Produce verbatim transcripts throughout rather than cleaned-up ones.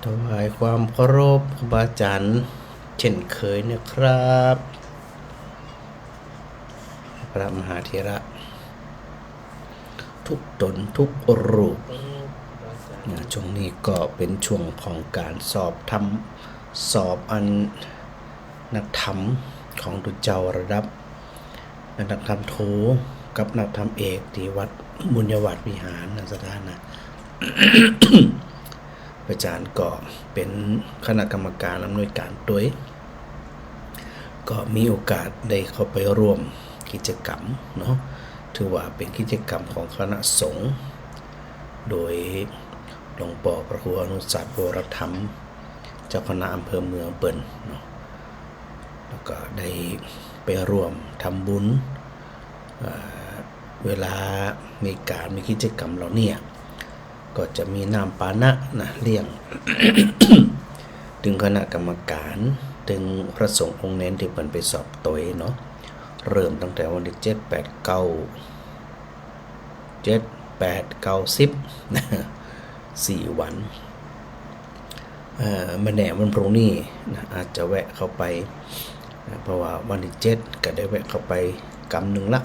ถวายความเคารพครูบาอาจารย์เช่นเคยนะครับ พระมหาเถระทุกต๋นทุกรูป นะ ช่วงนี้ก็เป๋นช่วงของก๋านสอบธรรม สอบอันนักธรรมของตุ๊เจ้าระดับ นักธรรมโทกับนักธรรมเอกตี้วัดบุญญาวาสวิหารนะ ศรัทธานะ อาจารย์ก็เป๋นคณะกรรมการอำนวยก๋านตวย ก็มีโอกาสได้เข้าไปร่วมกิจกรรมเนาะ ถือว่าเป๋นกิจกรรมของคณะสงฆ์ โดยหลวงป้อพระครูอนุสาสน์วรธรรม เจ้าคณะอำเภอเมืองเปิ้นเนาะ แล้วก็ได้ไปร่วมทำบุญ เอ่อ เวลามีก๋านมีกิจกรรมเหล่านี้ ก็จะมีน้ำปานะนะ เลี้ยง ตึงคณะกรรมการ ตึงพระสงฆ์องค์เณรตี้เปิ้นไปสอบตวยเนาะ เริ่มตั้งแต่วันตี้เจ็ด แปด เก้า เจ็ด แปด เก้า สิบ สี่วัน เอ่อ บ่แน่วันพรุ่งนี้นะ อาจจะแวะเข้าไปนะ เพราะว่าวันตี้เจ็ดก็ได้แวะเข้าไปกำนึ่งละ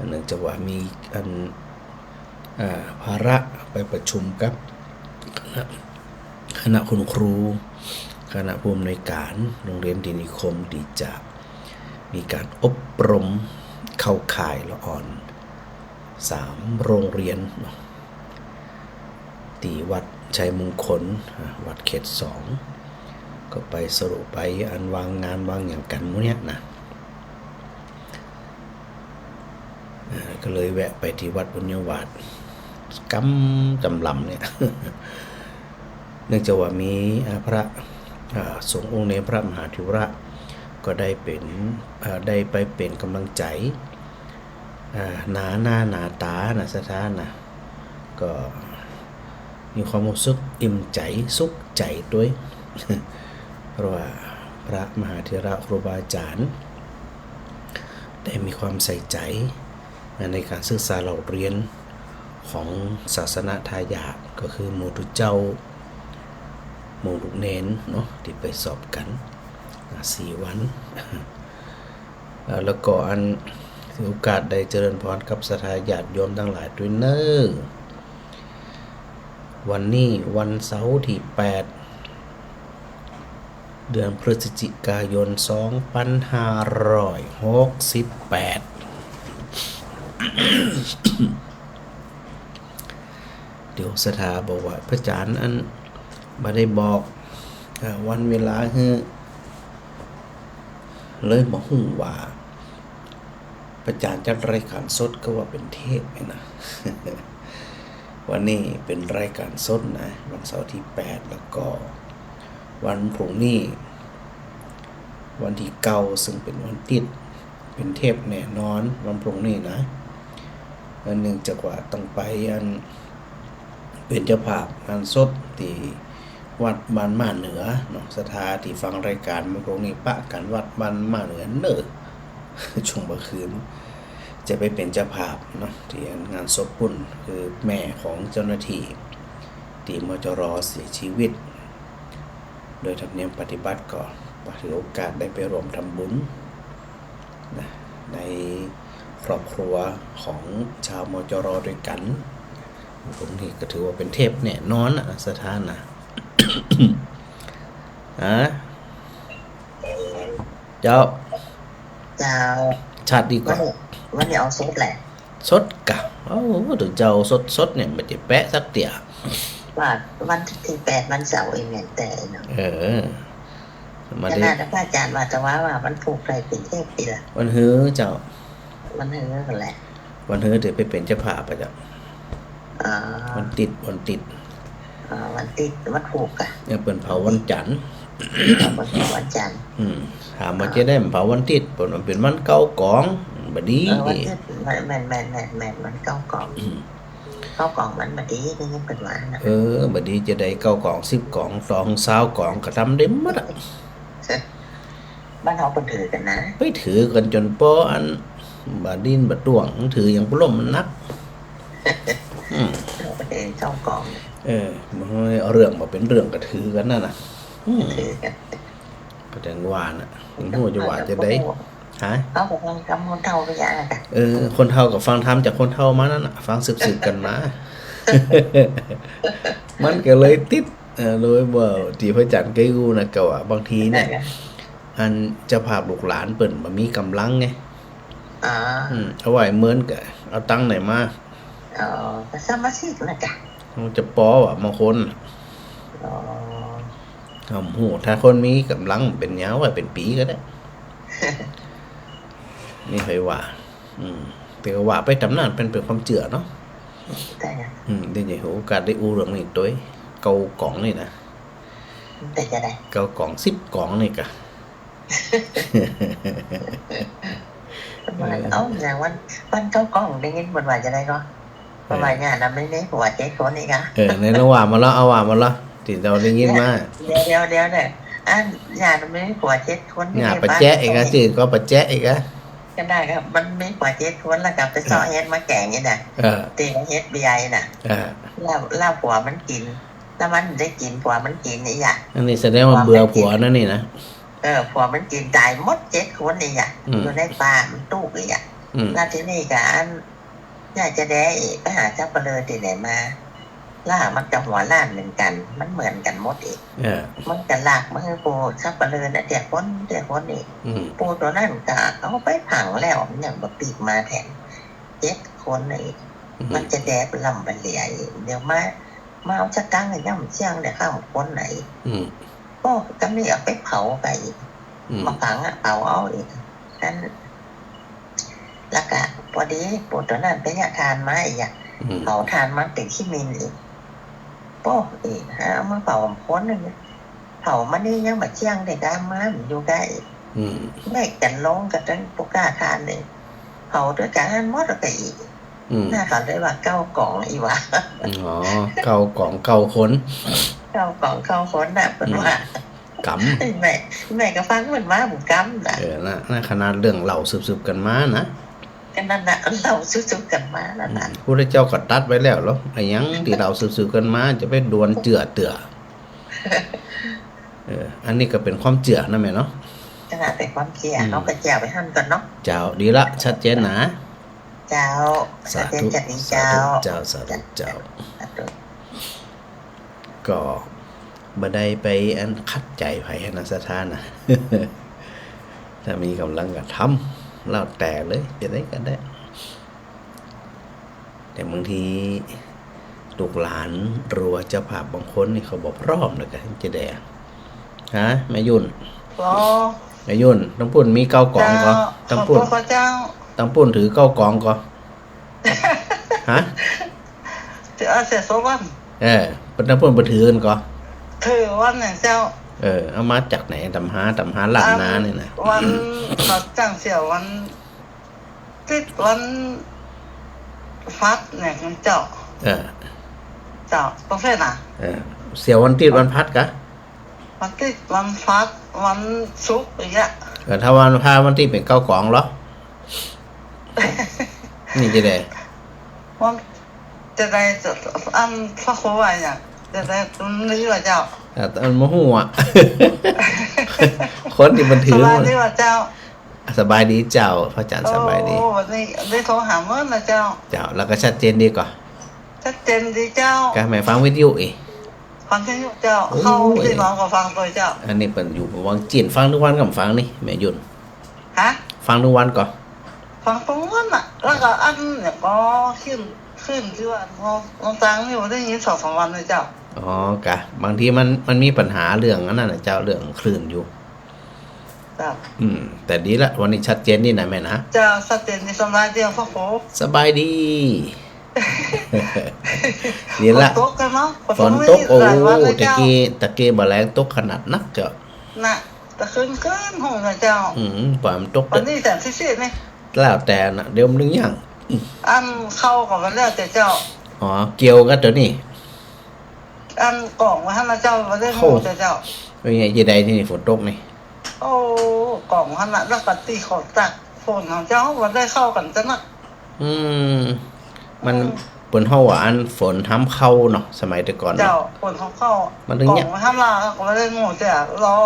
เนื่องจากว่ามีอัน อ่า ภาระไปประชุมกับคณะ คณะคุณครู คณะผู้อำนวยการโรงเรียนดีนิคม ตี้จะมีก๋านอบรมเข้าข่ายละอ่อนสามโรงเรียนเนาะ ตี้วัดชัยมงคล อ่า วัดเขตสอง ก็ไปสรุปไปอันวางงานวางหยังกั๋นหมู่เนี้ยนะ อ่า ก็เลยแวะไปตี้วัดบุญญาวาส กำจำลำเนี่ย เนื่องจากว่ามี อ่า พระ อ่า สงฆ์องค์เณรพระมหาเถระ ก็ได้เป๋น อ่า ได้ไปเป๋นก๋ำลังใจ๋ อ่า หนาหน้าหนาต๋านะ ศรัทธานะ ก็มีความรู้สึกอิ่มใจ๋สุขใจ๋ตวย เพราะว่าพระมหาเถระครูบาอาจารย์ ได้มีความใส่ใจ๋ในก๋านศึกษาเล่าเรียนของศาสนทายาท ก็คือหมู่ตุ๊เจ้า หมู่ลูกเณรเนาะ ตี้ไปสอบกั๋น อ่า สี่วัน อ่า แล้วก็อันถือโอกาสได้เจริญพรกับศรัทธาญาติโยมตังหลายตวยเน่อ วันนี้วันเสาร์ตี้แปด เดือนพฤศจิกายน สองปันห้าร้อยหกสิบแปด เดี๋ยวศรัทธาบอกว่า พระอาจารย์อันบ่ได้บอก เอ่อ วันเวลาหื้อ เลยบ่ฮู้ว่า พระอาจารย์จัดรายก๋านสดก็ว่าเป๋นเทปเนี่ยนะ วันนี้เป๋นรายก๋านสดนะ วันเสาร์ตี้แปด แล้วก็วันพรุ่งนี้ วันตี้เก้า ซึ่งเป๋นวันติ๊ด เป๋นเทปแน่นอน วันพรุ่งนี้นะ เนื่องจากว่าต้องไปอัน เป๋นเจ้าภาพงานศพตี้วัดบ้านหม้าเหนือเนาะ ศรัทธาตี้ฟังรายก๋านมาพรุ่งนี้ปะกั๋นวัดบ้านหม้าเหนือเน่อ ช่วงบ่าคืน จะไปเป๋นเจ้าภาพเนาะ ตี้งานศพปุ้น คือแม่ของเจ้าหน้าตี้ตี้ มจร เสียชีวิต โดยธรรมเนียมปฏิบัติก็ถือโอกาสได้ไปร่วมทำบุญ นะ ในครอบครัวของชาว มจร ตวยกั๋น ตรงนี้ก็ถือว่าเป๋นเทปแน่นอนนะ ศรัทธานะ อ่ะ เจ้า เจ้า ชัดดีกว่า วันนี้ วันนี้เอาสดแหละ สดกะ โอ้ ตุ๊เจ้าสดๆ เนี่ย บ่ได้แปะสักเตื้อ ว่าวันตี้แปด วันเสาร์เองเนี่ย แต่เนาะ เออ มา ขนาดพระอาจารย์ว่า แต่ว่า ว่าวันพูกได้เป๋นเทปตี้ละ วันหื้อเจ้า วันหื้อกั๋นแหละ วันหื้อเดี๋ยวไปเป๋นเจ้าภาพอะเจ้า อ๋อ วันติ๊ด วันติ๊ด อ๋อ วันติ๊ด วันพูกอะ เนี่ย เปิ้นเผาวันจันทร์ เปิ้นเผาวันจันทร์ อืม ถามว่าจะได้เผาวันติ๊ด เปิ้นว่าเป๋นวันเก้ากอง บ่ดี เออ วันติ๊ด แม่น แม่น แม่น แม่น วันเก้ากอง อืม เก้ากองมันบ่ดี นี่ยังเปิ้นว่านะ เออ บ่ดีจะได้เก้ากอง สิบกอง สอง ซาวกอง ก็ทำได้หมดอะ บ้านเฮาเปิ้นถือกั๋นนะ ไปถือกั๋นจ๋นปออัน บ่าดิ้นบ่าต้วง ถืออย่างปล้มมันนัก อืม เออ เก้ากอง เออ มันเอาเรื่องมาเป๋นเรื่องกระถือกั๋นนั่นน่ะ อืม ถือกั๋น ก็จังว่าน่ะ บ่ฮู้จะว่าจะใด ฮะ เขาก็ฟังกำคนเฒ่าไปอย่างนั้นกะ เออ คนเฒ่าก็ฟังธรรมจากคนเฒ่ามานั่นน่ะ ฟังสืบๆ กั๋นมา มันก็เลยติด เออ เลยว่าตี้พระอาจ๋ารย์เกยอู้น่ะ ก็ว่าบางทีเนี่ย อันเจ้าภาพลูกหลานเปิ้นบ่มีก๋ำลังไง อ๋อ อืม เอาไหว้เมินก็เอาตังค์ไหนมา อ๋อ ก็สมาชิกน่ะกะ มันจะปอวะบางคนน่ะ อ๋อ ก็บ่ฮู้ ถ้าคนมีก๋ำลังเป๋นยาวไว้เป๋นปี๋ก็ได้ นี่ใผว่า อืม แต่ก็ว่าไปต๋ามนั้น เป๋น เป๋นความเจื้อเนาะ ใจ้ค่ะ อืม เดี๋ยวจะหื้อโอกาสได้อู้เรื่องนี้ตวย เก่ากองนี่นะ เป๋นจะใด เก่ากองสิบกองนี่กะ เอ้า อย่างวัน วันเก่ากองได้ยินเปิ้นว่าจะใดก่อ เปิ้นว่า เออ ย่าดำนี่มีผัวเจ็ดคนนี่กะ เออ ไหนลองว่ามาลอ เอาว่ามาลอ ตี้เฮาได้ยินมา เดี๋ยว เดี๋ยว เดี๋ยวเนี่ย อันย่าดำนี่มีผัวเจ็ดคนนี่ ย่าปะแจ๊ะอีกอะ จื้อก็ปะแจ๊ะอีกอะ ก็ได้ครับ มันมีผัวเจ็ดคนแล้วก็ไปเซาะ เออ เฮ็ดมาแก๋งนี่น่ะ เออ ตี้เฮ็ดเบียร์น่ะ เออ แล้ว แล้วผัวมันกิ๋น แล้วมันได้กิ๋น ผัวมันกิ๋นนี่อะ อันนี้แสดงว่าเบื่อผัวนั่นนี่นะ เออ ผัวมันกิ๋นต๋ายหมดเจ็ดคนนี่อะ อืม อยู่ในป่ามันตุ๊กข์นี่อะ อืม แล้วตี้นี่ก็อัน อยากจะได้ไปหาสัปเหร่อตี้ไหนมา แล้วมันก็หัวล้านเหมือนกั๋น มันเหมือนกั๋นหมดอีก เออ มันก็ลากมาหื้อปู่สัปเหร่อน่ะ เตื้อคน เตื้อคนอีก อืม ปู่ตั๋วนั้นก็เอาไปฝังแล้ว มันยังบ่ปิ๊กมาแทน เจ็ดคนอีก อืม มันจะแดบลำบะเหลียอีก เดี๋ยวมา มาเอาสตางค์ให้ย่ำเสี้ยงเดี๋ยวข้าคนไหน อืม ก็ ก็มีเอาไปเผากั๋นอีก อืม มาฝังอะ เผาเอาอีก อัน แล้วก็ปอดีปู่ตั๋วนั้นไปเยียะถ่านมาอีกอะ อืม เผาถ่านมันเป๋นขี้มินอีก โป๊ะ อีก หาเอามาเผาคนนึง เผามานี่ยังบ่เสี้ยงเด้อ กามามันอยู่ใก้ อืม แม่กั๋นลงกั๋นตึงผู้ก้าถ่านนี่ เผาตวยกั๋นหั้นหมดแล้วก็อีก อืม น่าเขาเลยว่าเก่ากองอี้หว่า อ๋อ เก่ากองเก่าคน เก่ากองเก่าคนน่ะ เปิ้นว่า อืม กำ แม่ แม่ก็ฟังเปิ้นว่าบ่กำน่ะ เออ น่ะ น่ะ ขนาดเรื่องเล่าสืบๆ กั๋นมานะ ก็นั่นน่ะ เล่าสืบๆ กั๋นมานั่นน่ะ อืม พุทธเจ้าก็ตรัสไว้แล้วเหรอ อะหยังตี้เล่าสืบๆ กั๋นมา จะไปด่วนเจื้อเตื้อ เออ อันนี้ก็เป๋นความเจื้อนะแม่เนาะ ขนาดเป๋นความเจื้อ อืม เฮาก็เจื้อไปหั้นก่อนเนาะ เจ้า ดีละ ชัดเจนนะ เจ้า สาธุ ชัดเจน สาธุ เจ้า เจ้า สาธุ เจ้า สาธุ ก็บ่ได้ไปอันขัดใจ๋ใผหั้นนะ ศรัทธานะ ถ้ามีก๋ำลังก็ทำ แล้วแต่เลย จะใดก็ได้ แต่บางทีลูกหลานหรือว่าเจ้าภาพบางคนนี่เขาบ่พร้อมแล้วก็จะใด ฮะ แม่ยุ่น อ๋อ แม่ยุ่น ตังปุ้นมีเก่ากองก่อ เจ้า ตังปุ้น ขอโทษเจ้า ตังปุ้นถือเก่ากองก่อ ฮะ เจ้า เสียโสวัน เออ ตังปุ้นบ่ถือกั๋นก่อ ถือวันเนี่ยเจ้า เออ เอามาจากไหน ต๋ำหา ต๋ำหาล้านนานี่นะ วัน เขาจ้างเสียวัน ติดวันฟัดเนี่ยเจ้า เออ เจ้า ประเภทน่ะ เออ เสียวันติดวันฟัดกะ วันติดวันฟัด วันศุกร์อย่างเงี้ย เออ ถ้าวันพระวันติดเป๋นเก่ากองเหรอ นี่จะใด วัน จะใด อันพระครูว่าอย่าง จะใด มันนี่ว่าเจ้า อ่ะ มันบ่ฮู้อะ คนตี้มันถือ สบายดีว่าเจ้า สบายดีเจ้า พระอาจ๋ารย์สบายดี โอ้ วันนี้ได้โทรหาเมื่อนะเจ้า เจ้า แล้วก็ชัดเจนดีก่อ ชัดเจนดีเจ้า ก็แม่ฟังวิทยุอีก ฟังวิทยุเจ้า โอ้ย เข้าตี้นอนก็ฟังตวยเจ้า อันนี้เปิ้นอยู่วังจีน ฟังตึงวันก็ฟังนี่ แม่ยุ่น ฮะ ฟังตึงวันก่อ ฟังตึงวันน่ะ แล้วก็อันเนี่ยก็ขึ้น ขึ้นตี้ว่าน้อง น้องตังนี่บ่ได้ยินสองสามวันเลยเจ้า อ๋อ กะ บางทีมัน มันมีปัญหาเรื่องอันนั้นน่ะเจ้า เรื่องคลื่นอยู่ เจ้า อืม แต่ดีละ วันนี้ชัดเจนดีนะแม่นะ เจ้า ชัดเจนดี สบายดี พระครู สบายดี ดีละ ฝนตกกันเนาะ ฝนตก ฝนตก โอ้ หลายวันแล้วเจ้า ตะกี้ ตะกี้บ่าแลงตกขนาดนักเจ้า น่ะ ตะคืนคืนห้องนะเจ้า อืม ปล่อยมันตก วันนี้แสนสี่สิบนี่ แล้วแต่น่ะ เดี๋ยวมันยัง อันเข้าก็บ่แล้วแต่เจ้า อ๋อ เกี่ยวกับตั๋วนี้ อันกองไว้หั้นนะเจ้า บ่ได้ฮู้แต่เจ้า เป็นไง จะใดตี้นี่ ฝนตกนี่ โอ้ กองหั้นน่ะ แล้วก็ตี้เขาตากฝนของเจ้า บ่ได้เข้ากั๋นจ้ะนะ อืม มัน อืม เปิ้นเฮาว่าอันฝนห้ำเข้าเนาะ สมัยแต่ก่อนเนาะ เจ้า ฝนห้ำเข้า มันตึงเยียะ ของมันห้ำลา ก็บ่ได้หมู่เสีย รอ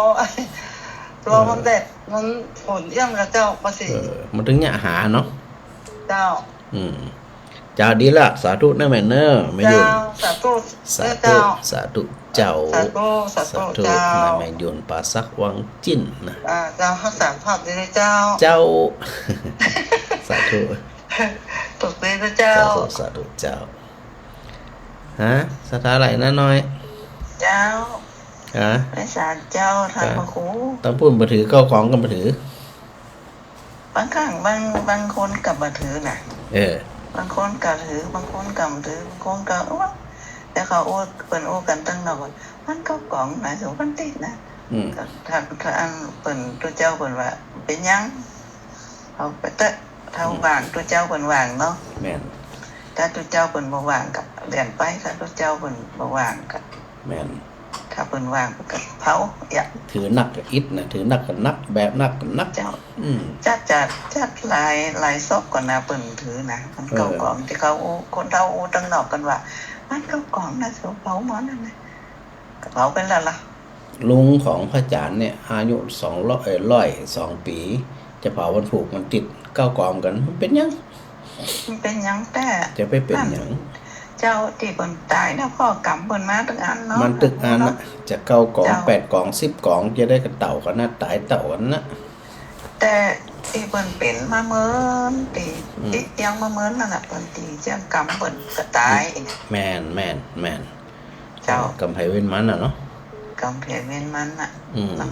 รอมันแดด มันฝนเอี้ยมกับเจ้า ก็สิ เออ มันตึงเยียะหาเนาะ เจ้า อืม เจ้า ดีละ สาธุนะแม่เนอะ แม่หยุ่น เจ้า สาธุ สาธุ เจ้า สาธุเจ้า สาธุ สาธุ สาธุ เจ้า นะแม่หยุ่น ปาสัก วังจิ่นนะ อ่า เจ้า ฮักษาสุขภาพดีนะเจ้า เจ้า สาธุ ถูกดีนะเจ้า สาธุ สาธุเจ้า ฮะ ศรัทธาไหลนะน้อย เจ้า ฮะ ไหว้สาเจ้า ท่านพระครู ตางปุ้นบ่ถือ เก้ากองก็บ่ถือ บางครั้ง บาง บางคนก็บ่ถือนะ เออ บางคนก็ถือ บางคนก็บ่ถือ บางคนก็ โอ๊ย แต่เขาอู้ เปิ้นอู้กั๋นตังนอกว่า มันเก้ากองนะ สมพันตินะ อืม ก็ถ้า ถ้าอันเปิ้น ตุ๊เจ้าเปิ้นว่า เป๋นหยัง เอาไปเต๊อะ ถ้า อืม ว่าง ตุ๊เจ้าเปิ้นว่างเนาะ แม่น ถ้าตุ๊เจ้าเปิ้นบ่ว่างก็เลื่อนไป ถ้าตุ๊เจ้าเปิ้นบ่ว่างก็ แม่น ถ้าเปิ้นว่างเปิ้นก็เผา เยียะ ถือนักก็อิดนะ ถือนักก็นัก แบบนักก็นัก เจ้า อืม จัด จัด จัดหลาย หลายศพก่อนนะ เปิ้นถือนะ มัน เออ เก้ากอง ตี้เขาอู้ คนเฒ่าอู้ตังนอกกั๋นว่า มันเก้ากองนะ เผาหมอนั่นนะ ก็เผาไปแล้วล่ะ ลุงของพระอาจารย์เนี่ย อายุสองร้อย เอ่อ ร้อยสองปี๋ จะเผาวันผูกมันติดเก้ากองกั๋น มันเป๋นหยัง มันเป๋นหยังแต๊ จะไปเป๋นหยัง นั่น เจ้า ตี้เปิ้นต๋ายนะ พ่อกรรมเปิ้นมาตึกอันเนาะ มันตึกอันน่ะ เจ้า จะเก้ากอง เจ้า แปดกอง สิบกอง จะได้กั๋นเต้ากั๋นนะ ต๋ายเต้ากั๋นนะ แต่ตี้เปิ้นเป๋นมาเมิน ตี้ อืม ติดเตียงมาเมินนั่นน่ะ เปิ้นตี้เจียงกรรมเปิ้นก็ต๋าย แม่น แม่น แม่น เจ้า กรรมไผเวรมันน่ะเนาะ กรรมไผเวรมันน่ะ อืม มัน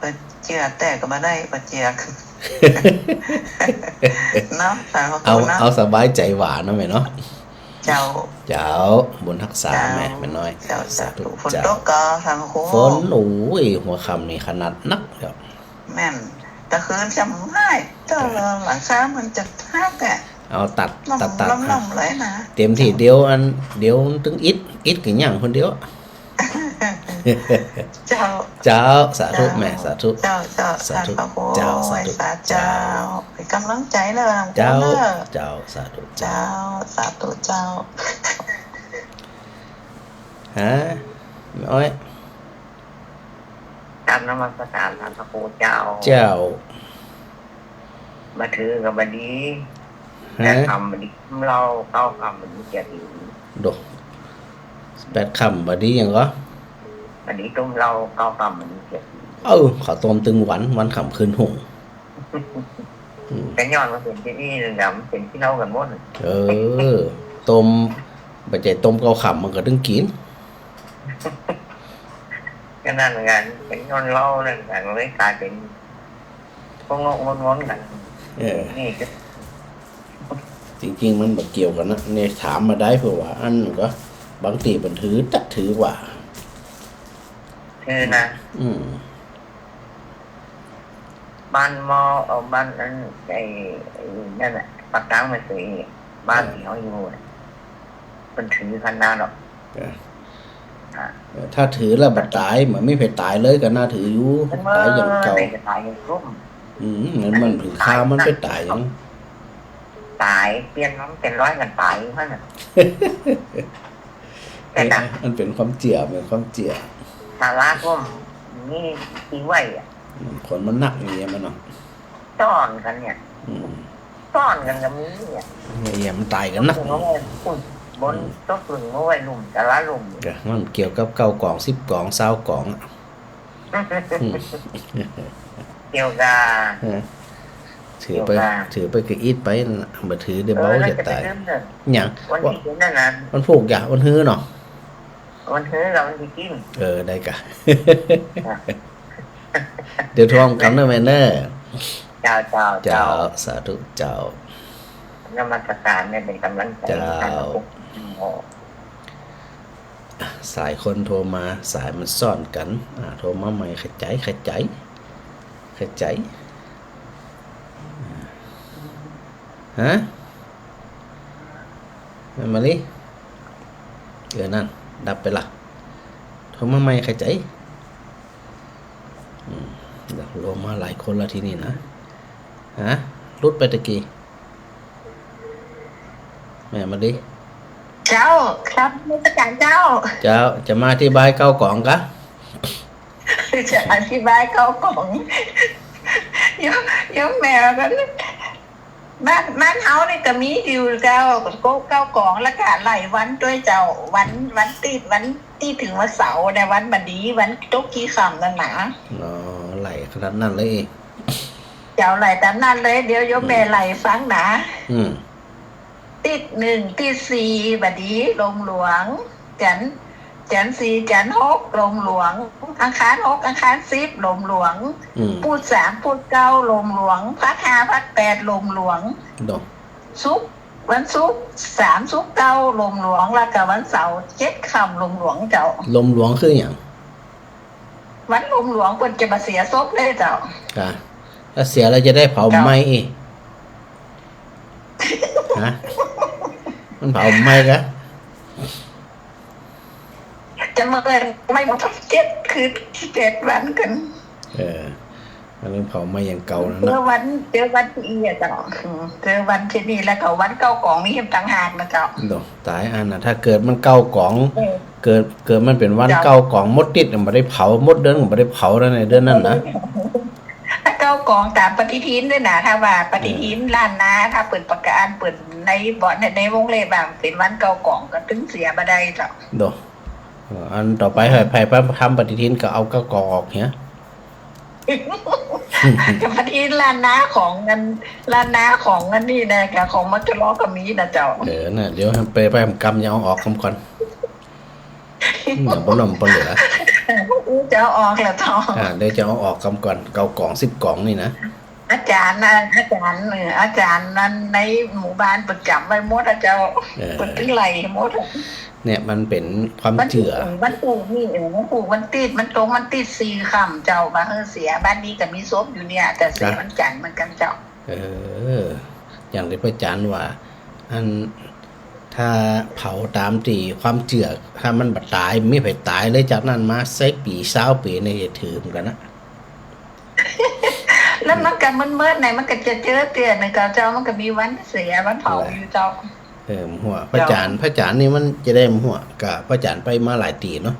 บ่เจื้อแต๊ก็บ่ได้ บ่เจื้อ เนาะ สาธุ เอา เนาะ เอาสบายใจ๋หวาเนาะแม่เนาะ เจ้า เจ้า บุญฮักษา เจ้า แม่ แม่น้อย เจ้า สาธุ สาธุ ฝน เจ้า ตกก่อ สาธุ ฝน โอ้ย หัวค่ำนี่ขนาดนักเจ้า แม่น ตะคืนจำได้ เจ้า เออ หลังคามันจะหักอะ เอาตัด ล่ม ตัด ตัด ล่มๆ เลยนะ เต็มตี้ เดี๋ยวอัน เดี๋ยวมันตึงอิด อิดก็ย่างคนเดียว เจ้า เจ้า สาธุ เจ้า แม่ สาธุ เจ้า เจ้า สาธุ ท่านพระครู เจ้า สาธุ ไหว้สาเจ้า เจ้า เป๋นก๋ำลังใจ๋เน่อ เจ้า เน่อ เจ้า สาธุ เจ้า เจ้า สาธุ เจ้า ฮะ แม่อ้อย กราบนมัสการท่านพระครูเจ้า เจ้า บ่ถือก็บ่ดี ฮะ แปดค่ำบ่ดีตุ้มเหล้า เก้าค่ำบ่ดีเจียดหิน โด แปดค่ำบ่ดีหยังก่อ บ่ดีตุ้มเหล้า เก้าค่ำบ่ดีเจียดหิน เออ เขาต้มตึงวัน วันค่ำคืนหุง อืม ก็ย้อนว่าเป๋นตี้นี่แหละ มันเป๋นตี้เหล้ากั๋นหมด เออ ต้ม บ่ใจ้ต้มเก้าค่ำมันก็ตึงกิ๋น ก็นั่นเหมือนกั๋น เป๋นย้อนเหล้านั่นกั๋น เลยก๋ายเป๋นพวกงอกงอนๆ กั๋น เออ นี่ก็ จริงๆ มันบ่เกี่ยวกั๋นนะ เนี่ยถามมาได้ เพราะว่าอันก็ บางตี้เปิ้นถือ จักถือกว่า คือนะ อืม บ้านหม้อ เอ่อ บ้านนั้น ไอ้ ไอ้นั่นน่ะ ปากตางแม่เสย บ้านตี้เฮาอยู่น่ะ เปิ้นถือขนาดดอก จ้ะ อ่ะ เออ ถ้าถือแล้วบ่ต๋าย มันบ่มีใผต๋ายเลยก็น่าถืออยู่ เออ ต๋ายอย่างเก่า ไหนก็ต๋ายอย่างซุ่ม อืม มัน มันถือคา มันไปต๋ายอย่าง ต๋าย เปลี่ยนมันเป๋นร้อยกั๋นต๋ายอยู่หั้นน่ะ แต่นะ มันเป๋นความเจื้อ เป๋นความเจื้อ สาระก็มีตี้ไหว้อะ อืม คนมันนักอย่างเงี้ยมันเนาะ ต้อนกั๋นเนี่ย อืม ต้อนกั๋นก็มีเนี่ย เนี่ย มันต๋ายกั๋นนัก ตกลงว่า อุ้ย บน อืม ตกลงว่าไหว้ลุ่ม สาระลุ่ม ก็มันเกี่ยวกับเก้ากอง สิบกอง ซาวกองอะ อืม เกี่ยวกับ ฮะ ถือไป เกี่ยวกับ ถือไปก็อิดไปนั่นน่ะ บ่ถือเดี๋ยว เออ เบาจะต๋าย น่าจะไปเริ่มเนิ่น หยัง วันตี้ วัน นั่นน่ะ วันผูกจ้ะ วันฮื้อเนาะ วันฮื้อกับวันตี้กิ๋น เออ ได้ก่ะ อ่ะ เดี๋ยวทวงกำเน่อแม่เน่อ เจ้า เจ้า เจ้า เจ้า สาธุเจ้า นมัสการเนี่ยเป๋นก๋ำลังใจ๋ เจ้า ให้ท่านทุกคน สายคนโทรมา สายมันซ้อนกั๋น อ่า โทรมาใหม่ ขะใจ๋ ขะใจ๋ ขะใจ๋ ฮะ แม่มะลิ เออ นั่น ดับไปละ โทรมาใหม่ ขะใจ๋ อืม เดี๋ยวโทรมาหลายคนละทีนี้นะ ฮะ หลุดไปตะกี้ แหม แม่มาดิ เจ้า ครับ นมัสการเจ้า เจ้า จะมาอธิบายเก้ากองกะ จะอธิบายเก้ากอง โยม โยมแม่กัน บ้าน บ้านเฮานี่ก็มีอยู่เจ้า เก้ากอง แล้วก็ไล่วันตวยเจ้า วัน วันตี้ วันตี้เถิงวันเสาร์เนี่ย วันบ่ดี วันตกขี้ค่ำนั่นนะ อ๋อ ไล่ขนาดนั้นเลย เจ้า ไล่ต๋ามนั้นเลย เดี๋ยวโยมแม่ อืม ไล่ฟังนะ อืม ติ๊ดหนึ่ง ติ๊ดสี่ บ่ดี ลมหลวง จันทร์ จันทร์สี่ จันทร์หก ลมหลวง อังคารหก อังคารสิบ ลมหลวง อืม ปูดสาม ปูดเก้า ลมหลวง พฤหัส พฤหัส แปด ลมหลวง โด ศุกร์ วันศุกร์ สาม ศุกร์ เก้า ลมหลวง แล้วก็วันเสาร์ เจ็ด ค่ำ ลมหลวงเจ้า ลมหลวงคือหยัง วันลมหลวงเปิ้นจะบ่เสียศพเลยเจ้า ค่ะ ถ้าเสียแล้วจะได้เผา เจ้า ไหม้อีก ฮะ มันเผาไหม้กะ จะมาเอิ้นไหม้หมดทั้งเจ็ดคืน เจ็ดวันกัน เออ อันนั้นเผาไหม้อย่างเก่านั่น เจอ นะ วัน เจอวันที่อี้อะเจ้า อืม เจอวันที่นี่แล้วก็วันเก้ากองนี่ต่างหากนะเจ้า โด ต๋ายอันน่ะ ถ้าเกิดมันเก้ากอง เออ เกิด เกิดมันเป๋นวัน เจ้า เก้ากอง หมดติ๊ดบ่ได้เผา หมดเดือนบ่ได้เผาแล้วในเดือนนั้นนะ ถ้าเก้ากองต๋ามปฏิทินตวยนะ ถ้าว่าปฏิทิน เออ ล้านนา ถ้าเปิ้นประกาศ เปิ้นในบ่ ใน ในวงเล็บว่าเป๋นวันเก้ากองก็ตึงเสียบ่ได้เจ้า โด เออ อันต่อไป ไผ ไผ ไผทำปฏิทินก็เอาเก้ากองออกเหีย ปฏิทินล้านนาของอัน ล้านนาของอันนี้นะ กับของมจล ก็มีนะเจ้า เออ น่ะ เดี๋ยวไป ไปกำ จะเอาออกกำก่อน อืม บ่หนมบ่เหลือ จะเอาออกแล้วเจ้า อ่า เดี๋ยวจะเอาออกกำก่อน เก้ากอง สิบกองนี่นะ อาจ๋ารย์นะ อาจ๋ารย์ เออ อาจ๋ารย์นั้นในหมู่บ้านเปิ้นจ๋ำไว้หมดอะเจ้า เออ เปิ้นตึงไล่หมดอะ เนี่ยมันเป๋นความเจื้อ วันพูกนี่ เออ วันพูกวันติ๊ด วันตรงวันติ๊ดสี่ค่ำเจ้า บ่หื้อเสีย บ้านนี้ก็มีศพอยู่เนี่ย แต่เสีย ครับ วันจันทร์เหมือนกันเจ้า เออ อย่างตี้พระอาจ๋ารย์ว่า อัน ถ้าเผาต๋ามตี้ความเจื้อ ถ้ามันบ่ต๋าย มีใผต๋ายเลยจากนั้นมา สิบปี๋ ซาวปี๋ นี่จะถือเหมือนกันนะ แล้วมันก็มืดๆ ไหน มันก็จะเจอเตื้อหนึ่งเจ้า มันก็มีวันเสีย วันเผาอยู่เจ้า เออ หัว พระอาจ๋ารย์ พระอาจ๋ารย์นี่มันจะได้หัว กะพระอาจ๋ารย์ไปมาหลายตี้เนาะ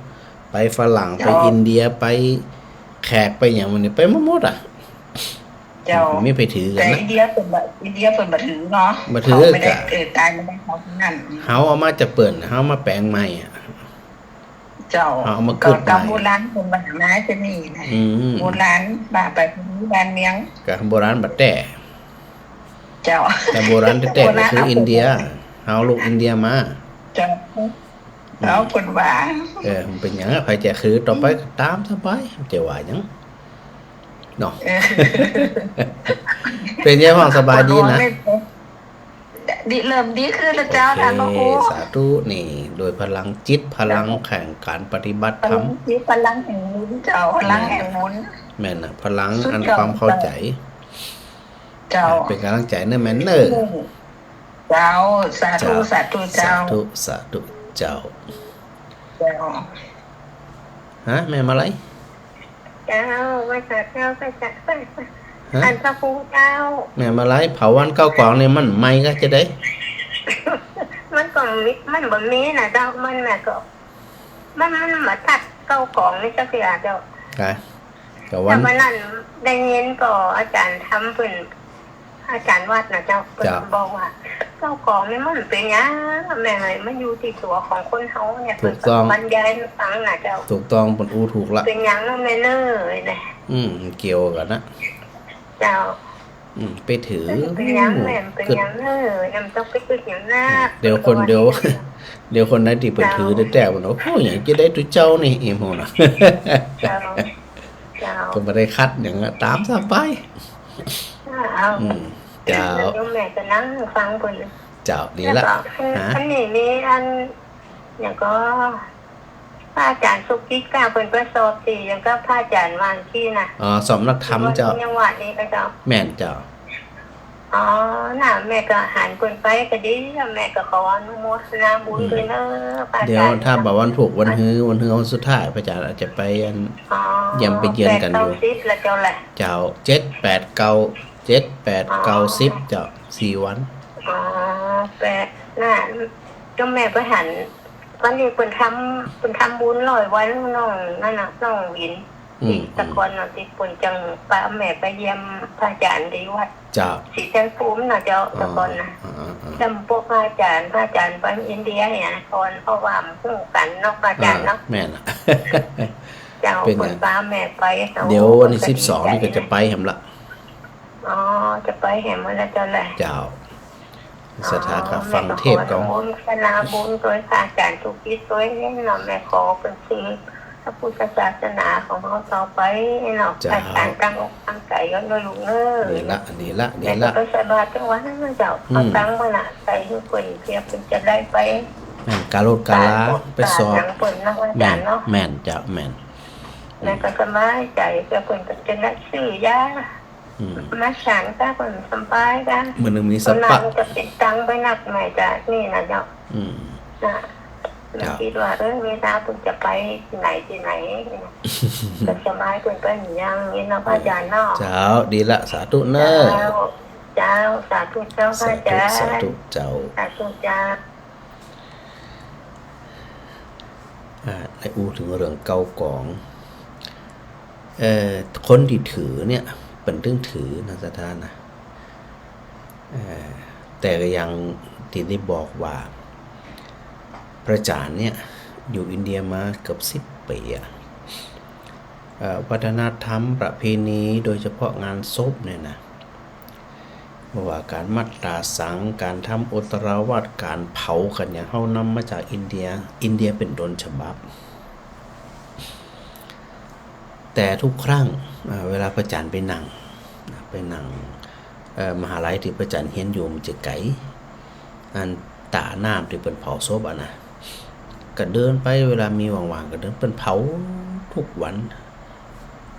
ไปฝรั่ง เจ้า ไปอินเดีย ไปแขก ไปหยังมันนี่ ไปมาหมดอะ เจ้า มีใผถือกั๋นนะ แต่อินเดียเปิ้นบ่ อินเดียเปิ้นบ่ถือเนาะ บ่ถือ เฮาไม่ได้ กะ เออ ต๋ายมาได้เฮาทั้งนั้น เฮาเอามาจากเปิ้น เฮามาแป๋งใหม่อะ เจ้า เอามาขึ้นใหม่ กำโบราณเปิ้นบ่ามาจะนี่นะ อืม โบราณบ่าไปบ้านเมือง กะโบราณบ่าแต๊ เจ้า แต่โบราณแต๊ๆ ก็คืออินเดีย เฮาลูกอินเดียมา เจ้า อืม เอาเปิ้นว่า เออ มันเป๋นหยังอะ ใผจะคือต่อไปก็ต๋ามสบาย จะว่าหยัง เนาะ เออ เป๋นไงพ่อง สบายดีนะ ดี เริ่มดีขึ้นแล้วเจ้า โอเค ท่านพระครู สาธุ นี่ โดยพลังจิต พลังแห่งการปฏิบัติธรรม พลังจิต พลังแห่งบุญเจ้า พลังแห่งบุญ แม่นน่ะ พลังอันความเข้าใจ๋ เจ้า เป๋นก๋ำลังใจ๋เน่อแม่เน่อ เจ้า สาธุ เจ้า สาธุเจ้า สาธุ สาธุเจ้า เจ้า ฮะ แม่มาลัย เจ้า ไหว้สาเจ้า ไหว้สา ไหว้สา ฮะ ท่านพระครูเจ้า แม่มาลัย เผาวันเก้ากองนี่มันไหม้กะจะได้ มันก็มี มันบ่มีนะเจ้า มันน่ะก็ มัน มันมาทัดเก้ากองนี่จักเทื่อเจ้า กะ กะวัน แต่วันนั้นได้ยินก็อาจ๋ารย์ทำเปิ้น อาจ๋ารย์วัดนะเจ้า เปิ้น เจ้า บอกว่า เก้ากองนี่มันเป๋นหยัง แม่เอ๋ย มันอยู่ตี้ตั๋วของคนเฮาเนี่ย ถูกต้อง เปิ้นบรรยายหื้อฟังนะเจ้า ถูกต้อง เปิ้นอู้ถูกละ เป๋นหยังเนาะแม่เน่อเนี่ย อืม เกี่ยวกั๋นนะ เจ้า อืม ไปถือ เป๋นหยังแม่ เป๋นหยังเน่อ ยังต้องไปกึ๊ดหยังนัก เดี๋ยวคน เดี๋ยว เดี๋ยวคนไหนตี้เปิ้นถือแต๊ๆ เปิ้นว่า โอ้ย หยังจะได้ตุ๊เจ้านี่ อีหมู่น่ะ เจ้า เจ้า ก็บ่ได้ขัดหยังอะ ต๋ามสบาย เจ้า อืม เจ้า แล้วโยมแม่ก็นั่งฟังเปิ้น เจ้า ดีละ แล้วก็ ฮะ อันนี้มีอัน หยังก็ พระอาจ๋ารย์สุกิตกะ เปิ้นไปสอบตี้หยังก็พระอาจ๋ารย์วางตี้น่ะ อ๋อ สอบนักธรรมเจ้า ที่วัดนี่ก็เจ้า แม่นเจ้า อ๋อ น่ะ แม่ก็หันเปิ้นไปก็ดี แม่ก็ขออนุโมทนาบุญด้วยเน่อ พระอาจ๋ารย์ เดี๋ยวถ้าบ่าวันพูกวันฮื้อ วันฮื้อวันสุดท้าย พระอาจ๋ารย์อาจจะไปอัน อ๋อ เยี่ยมไปเยือนกั๋นอยู่ แปดเก้าสิบแล้วเจ้าแหละ เจ้า เจ็ด แปด เก้า เจ็ด แปด เก้า สิบ เจ้า สี่วัน อ๋อ แปด น่ะ ก็แม่ไปหัน วันนี้เปิ้นทำ เปิ้นทำบุญร้อยวันน้องนั่นน่ะ น้องวิน อืม ตี้ตะกอนน่ะ ตี้เปิ้นจั้งปาแม่ไปเยี่ยมพระอาจ๋ารย์ตี้วัด เจ้า ศรีชัยภูมิน่ะเจ้า อ๋อ ตะกอนน่ะ อ่า อ่า แล้วพวกพระอาจ๋ารย์ พระอาจ๋ารย์ไปอินเดียเนี่ยก่อน เพราะว่ามันฮู้กั๋นเนาะ พระอาจ๋ารย์เนาะ อ่า แม่นละ เจ้า เปิ้นปาแม่ไป เดี๋ยววันตี้สิบสองนี่ก็จะไปแหมละ อ๋อ จะไปแหมละเจ้าแล เจ้า ศรัทธาก็ฟังเทศน์ก็ แม่ก็ขออนุโมทนาบุญตวยพระอาจ๋ารย์ทุกตี้ตวยเนาะ แม่ขอเปิ้นสืบพระพุทธศาสนาของเฮาต่อไปเนาะ เจ้า พระอาจ๋ารย์ตั้งอกตั้งใจ๋กั๋นเนาะลูกเอ้ย ดีละ ดีละ ดีละ แม่ก็ไปใส่บาตรจังหวะนั้นเจ้า อืม เอาตังค์มาละ ใส่หื้อเปิ้น เปื้อเปิ้นจะได้ไป แม่น ก๋าโลดก๋าลา ไปสอบ หยังเปิ้นเนาะ อาจ๋ารย์เนาะ แม่น แม่นเจ้า แม่น แม่ก็สบายใจ๋ เปื้อเปิ้นก็จะได้ซื้อยา อืม มาฉันก็เปิ้นสบายก็ มื้อนึ่งมีสัก ส่วนมาก ปะ มันจะเป๋นตังค์ไปนัก แม่จะนี่น่ะเนาะ อืม น่ะ เจ้า แม่กึ๊ดว่า เออ เวลาเปิ้นจะไปตี้ไหนตี้ไหน ก็สบายเปิ้นไปอย่างนี้เนาะ พระอาจ๋ารย์เนาะ เจ้า ดีละ สาธุเน่อ เจ้า เจ้า สาธุเจ้า พระอาจ๋ารย์ สาธุ สาธุเจ้า สาธุเจ้า อ่า ได้อู้เถิงเรื่องเก้ากอง เอ่อ คนตี้ถือเนี่ย เปิ้นตึงถือนะ ศรัทธานะ เอ่อ แต่ก็อย่างตี้ได้บอกว่า พระอาจ๋ารย์เนี่ย อยู่อินเดียมาเกือบสิบปี๋อะ เอ่อ วัฒนธรรมประเพณี โดยเฉพาะงานศพเนี่ยนะ บ่ว่าก๋านมัตตาสัง ก๋านทำโอตราวาท ก๋านเผา ก๋านหยัง เฮานำมาจากอินเดีย อินเดียเป๋นต้นฉบับ แต่ทุกครั้ง อ่า เวลาพระอาจ๋ารย์ไปนั่ง ไปนั่ง เอ่อ มหาลัยตี้พระอาจ๋ารย์เฮียนอยู่มันจะไก๋ อันต้าน้ำตี้เปิ้นเผาศพอะนะ ก็เดินไป เวลามีว่างๆ ก็เดิน เปิ้นเผาทุกวัน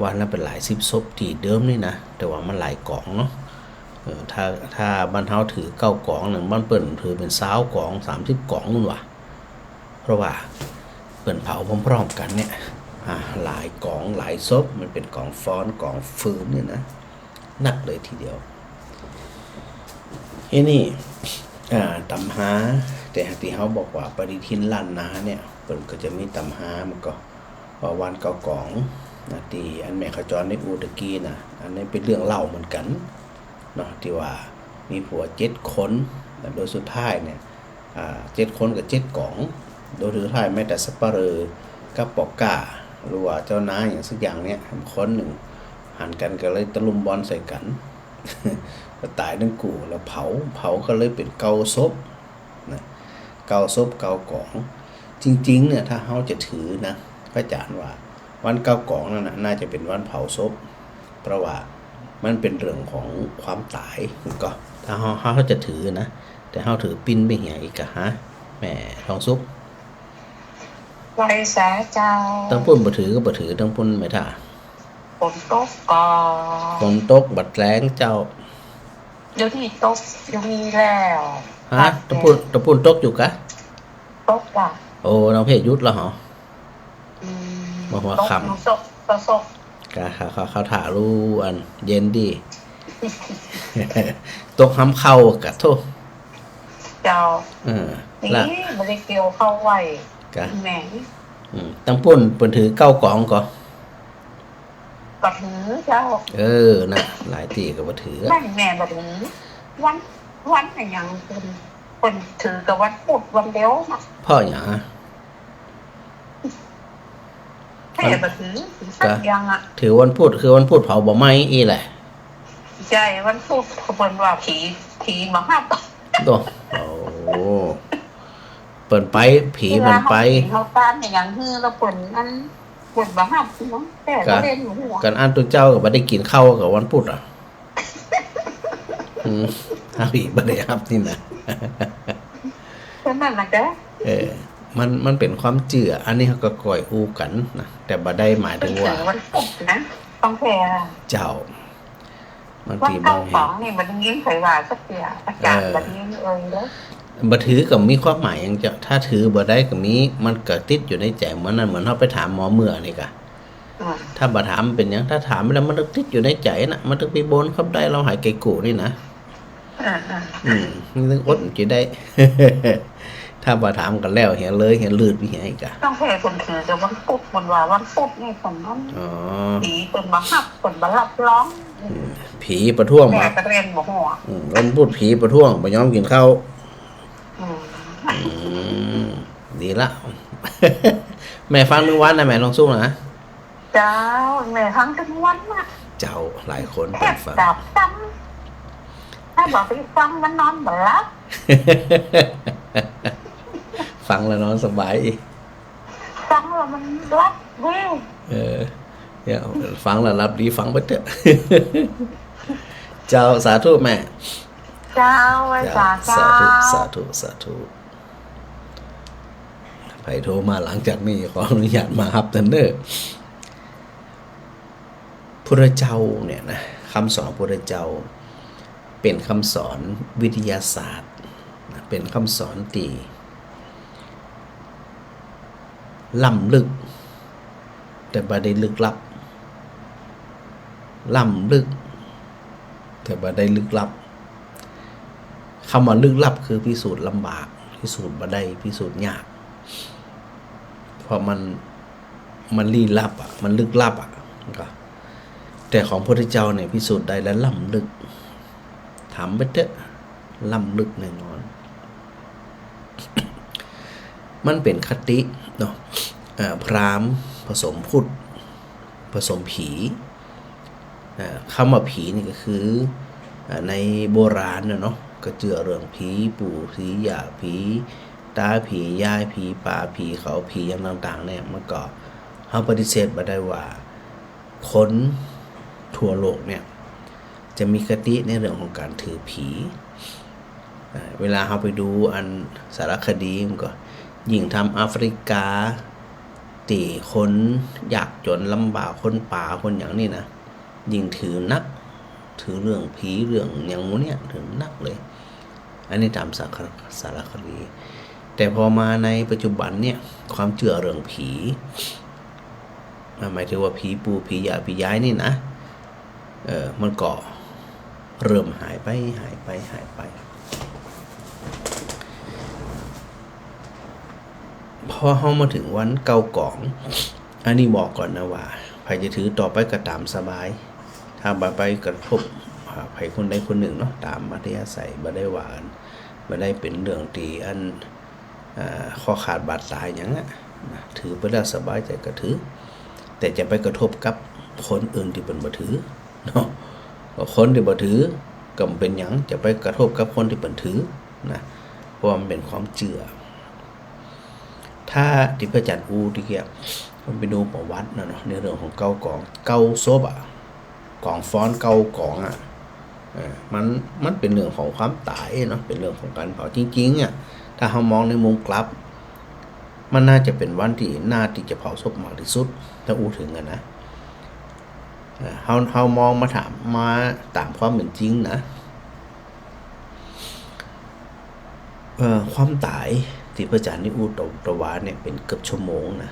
วันละเป๋นหลายสิบศพตี้เดิมนี่นะ แต่ว่ามันหลายกองเนาะ เออ ถ้า ถ้าบ้านเฮาถือเก้ากองนึ่ง บ้านเปิ้นถือเป๋นซาวกอง สามสิบกองนู่นว่ะ เพราะว่าเปิ้นเผาพร้อมๆ กั๋นเนี่ย อ่า หลายกองหลายศพ มันเป๋นกองฟ้อนกองฟืนเนี่ยนะ นักเลยทีเดียว ทีนี้ อ่า ต๋ำฮา แต่ตี้เฮาบอกว่าปฏิทินล้านนาเนี่ย เปิ้นก็จะมีต๋ำฮา มันก็ ว่าวันเก้ากองนะ ตี้อันแม่ขจรได้อู้ตะกี้นะ อันนี้เป๋นเรื่องเล่าเหมือนกั๋นเนาะ ตี้ว่ามีผัวเจ็ดคนนะ โดยสุดท้ายเนี่ย อ่า เจ็ดคนกับเจ็ดกอง โดยสุดท้ายแม้แต่สัปเหร่อกับป้อก๊า หรือว่าเจ้านายหยังสักอย่างเนี่ย คนนึ่งหันกั๋นก็เลยตะลุมบอลใส่กั๋น ก็ต๋ายตึงกู้ แล้วเผา เผาก็เลยเป๋นเก้าศพนะ เก้าศพเก้ากอง จริงๆ เนี่ย ถ้าเฮาจะถือนะ พระอาจ๋ารย์ว่า วันเก้ากองนั่นน่ะ น่าจะเป๋นวันเผาศพ เพราะว่ามันเป๋นเรื่องของความต๋าย ก็ ถ้าเฮา เฮาจะถือนะ แต่เฮาถือปิ้นไปเหียอีกกะฮะ แม่ทองสุข ไหว้สาเจ้า ตังปุ้นบ่ถือก็บ่ถือ ตังปุ้นแม่ท่า ฝนตกก่อ ฝนตกบ่แล้งเจ้า เดี๋ยวนี้ตก เดี๋ยวนี้แล้ว ฮะ ตะปุ้น ตะปุ้นตกอยู่กะ ตกจ้ะ โอ้ น้องเพชรหยุดแล้วเหรอ อืม บ่หัวค่ำ ตกอยู่ซกซก กะ เขา เขา เขาถ่ารู้อันเย็นดี ตกห้ำเข้ากะโธ่ เจ้า เออ นี่ ละ บ่ได้เกี่ยวข้าวไหว้ กะ แหม อืม ตังปุ้นเปิ้นถือเก้ากองก่อ บ่ถือเจ้า เออ น่ะ หลายตี้ก็บ่ถือ แม่น แม่บ่ถือ วัน วันอะหยังเปิ้น เปิ้นถือกับวันพุธวันเดียวนะ เพราะหยังอะ แม่บ่ถือ ถือสักอย่างอะ ถือวันพุธ คือวันพุธเผาบ่ไหม้อี้แหละ ใช่ วันพุธเปิ้นว่าผี ผีบ่ฮับ โอ้ โอ้ เปิ้นไป ผีเปิ้นไป เวลาเฮากิ๋นข้าวสารอะหยังหื้อแล้วเปิ้นอัน เปิ้นบ่ฮับเนาะ แต่ก็ ก็เล่นหัว กันอันตุ๊เจ้าก็บ่ได้กิ๋นข้าวกับวันพุธอะ อืม เฮาอีกบ่ได้ฮับนี่นะ ก็นั่นน่ะจ้ะ เออ มัน มันเป๋นความเจื้อ อันนี้เฮาก็ก้อยอู้กั๋นนะ แต่บ่ได้หมายเถิงว่า เปิ้นถือวันพุธนะ ของแท้ เจ้า บางที วันเก้า บางแห่ง สองนี่บ่ได้ยินใผว่าสักเตื้อ อาจ๋ารย์ เออ บ่ได้ยินเอ่ยเลย บ่ถือก็มีความหมายหยังเจ้า ถ้าถือบ่ได้ก็มี มันก็ติดอยู่ในใจ๋เหมือนนั้น เหมือนเฮาไปถามหมอเมื่อนี่กะ อืม ถ้าบ่ถามเป๋นหยัง ถ้าถามแล้วมันติดอยู่ในใจ๋น่ะ มันต้องไปบนกับได้ ลาวหายไก่กู่นี่นะ เอ อ่าๆ อืม มันต้องอดมันจะได้ ถ้าบ่ถามกั๋นแล้ว เหียเลย เหียลืดไปเหียอีกอะ ต้องแผ่คนถือกับวันพุธ มันว่าวันพุธนี่ของนั้น อ๋อ ผีเปิ้นบ่ฮับ เปิ้นบ่ฮับรอง อืม ผีประท้วง แม่ บ่ ก็เรียนบ่ฮู้ อืม วันพุธผีประท้วง บ่ยอมกิ๋นข้าว อืม อืม ดีละ แม่ฟังตึงวันนะ แม่ทองสุขนะ เจ้า แม่ฟังตึงวันน่ะ เจ้า หลายคน แทบ เปิ้นฟัง ดับซ้ำ ถ้าบ่ไปฟังมันนอนบ่หลับ ฟังแล้วนอนสบาย ฟังแล้วมันหลับดี เออ เนี่ย ฟังแล้วหลับดี ฟังไปเถอะ เจ้า สาธุแม่ เจ้า ไหว้สา เจ้า สาธุ เจ้า สาธุ สาธุ ใผโทรมาหลังจากนี้ ขออนุญาตบ่ฮับเต๊อะเน่อ พุทธเจ้าเนี่ยนะ กำสอนพุทธเจ้า เป๋นกำสอนวิทยาศาสตร์นะ เป๋นกำสอนตี้ล้ำลึก แต่บ่ได้ลึกลับ ล้ำลึก แต่บ่ได้ลึกลับ กำว่าลึกลับคือพิสูจน์ลำบาก พิสูจน์บ่ได้ พิสูจน์ยาก เพราะมัน มันลี้ลับอะ มันลึกลับอะ ก็ แต่ของพุทธเจ้าเนี่ยพิสูจน์ได้และล้ำลึก ถามไปเต๊อะ ล้ำลึกแน่นอน มันเป๋นคติเนาะ เอ่อ พราหมณ์ผสมพุทธ ผสมผี อ่า กำว่าผีนี่ก็คือ อ่า ในโบราณน่ะเนาะ ก็เจื้อเรื่องผีปู่ผีย่า ผีต๋า ผียาย ผีป่า ผีเขา ผีหยังต่างๆ เนี่ย มันก็ เฮาปฏิเสธบ่ได้ว่า คนทั่วโลกเนี่ย จะมีคติในเรื่องของก๋านถือผี อ่า เวลาเฮาไปดูอันสารคดีมันก็ ยิ่งตางแอฟริกา ตี้คนยากจ๋นลำบาก คนป่า คนหยังนี่นะ ยิ่งถือนัก ถือเรื่องผี เรื่องหยังหมู่เนี่ย ถือนักเลย อันนี้ตางสารค- สารคดี แต่พอมาในปัจจุบันเนี่ย ความเจื้อเรื่องผี อ่า หมายถึงว่าผีปู่ ผีย่า ผียายนี่นะ เออ มันก็เริ่มหายไป หายไป หายไป พอเฮามาเถิงวันเก้ากอง อันนี้บอกก่อนนะว่า ใผจะถือต่อไปก็ต๋ามสบาย ถ้าบ่ไปกระทบ อ่า ใผคนใดคนนึ่งเนาะ ต๋ามอัธยาศัย บ่ได้ว่ากั๋น บ่ได้เป๋นเรื่องตี้อัน อ่า ข้อขาดบาดต๋ายหยังอะนะ ถือไปแล้วสบายใจ๋ก็ถือ แต่จะไปกระทบกับคนอื่นตี้เปิ้นบ่ถือเนาะ คนตี้บ่ถือก็บ่เป๋นหยัง จะไปกระทบกับคนตี้เปิ้นถือนะ เพราะว่ามันเป๋นความเจื้อ ถ้าตี้พระอาจ๋ารย์อู้ตะกี้ มันไปดูประวัตินะเนาะ ในเรื่องของเก้ากอง เก้าศพอะ กองฟ้อนเก้ากองอะ เออ มัน มันเป๋นเรื่องของความต๋ายเนาะ เป๋นเรื่องของก๋านเผา จริงๆ อะ ถ้าเฮามองในมุมกลับ มันน่าจะเป๋นวันตี้น่าตี้จะเผาศพมากตี้สุด ถ้าอู้เถิงอะนะ เออ เฮา เฮามองมาถาม มาต๋ามความเป๋นจริงนะ เอ่อ ความต๋ายตี้พระอาจ๋ารย์นี่อู้ตะ ตะวาเนี่ยเป๋นเกือบชั่วโมงนะ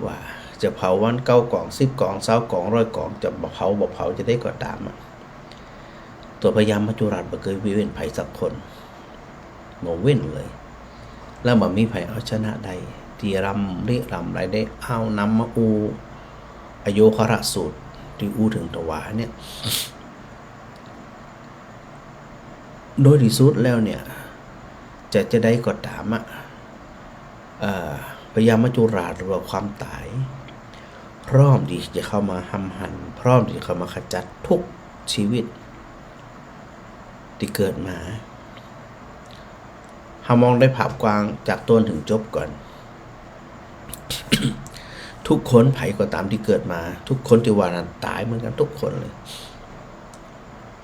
ว่าจะเผาวันเก้ากอง สิบกอง ซาวกอง ร้อยกอง จะบ่เผา บ่เผาจะใดก็ต๋ามอะ ตั๋วพญามัจจุราชบ่เกยเว้นใผสักคน บ่เว้นเลย แล้วบ่มีใผเอาชนะได้ ตี้ร่ำริร่ำไรได้ เอานำมาอู้อโยคะสูตรตี้อู้เถิงตะวาเนี่ย โดยตี้สุดแล้วเนี่ย จะ จะใดก็ต๋ามอะ เอ่อ พญามัจจุราชหรือว่าความต๋าย พร้อมตี้จะเข้ามาห้ำหั่น พร้อมตี้จะเข้ามาขจัดทุกชีวิตตี้เกิดมา เฮามองในภาพกว้างจากต้นเถิงจบก่อน ทุกคนใผก็ต๋ามตี้เกิดมา ทุกคนตี้ว่านั้นต๋ายเหมือนกั๋นทุกคนเลย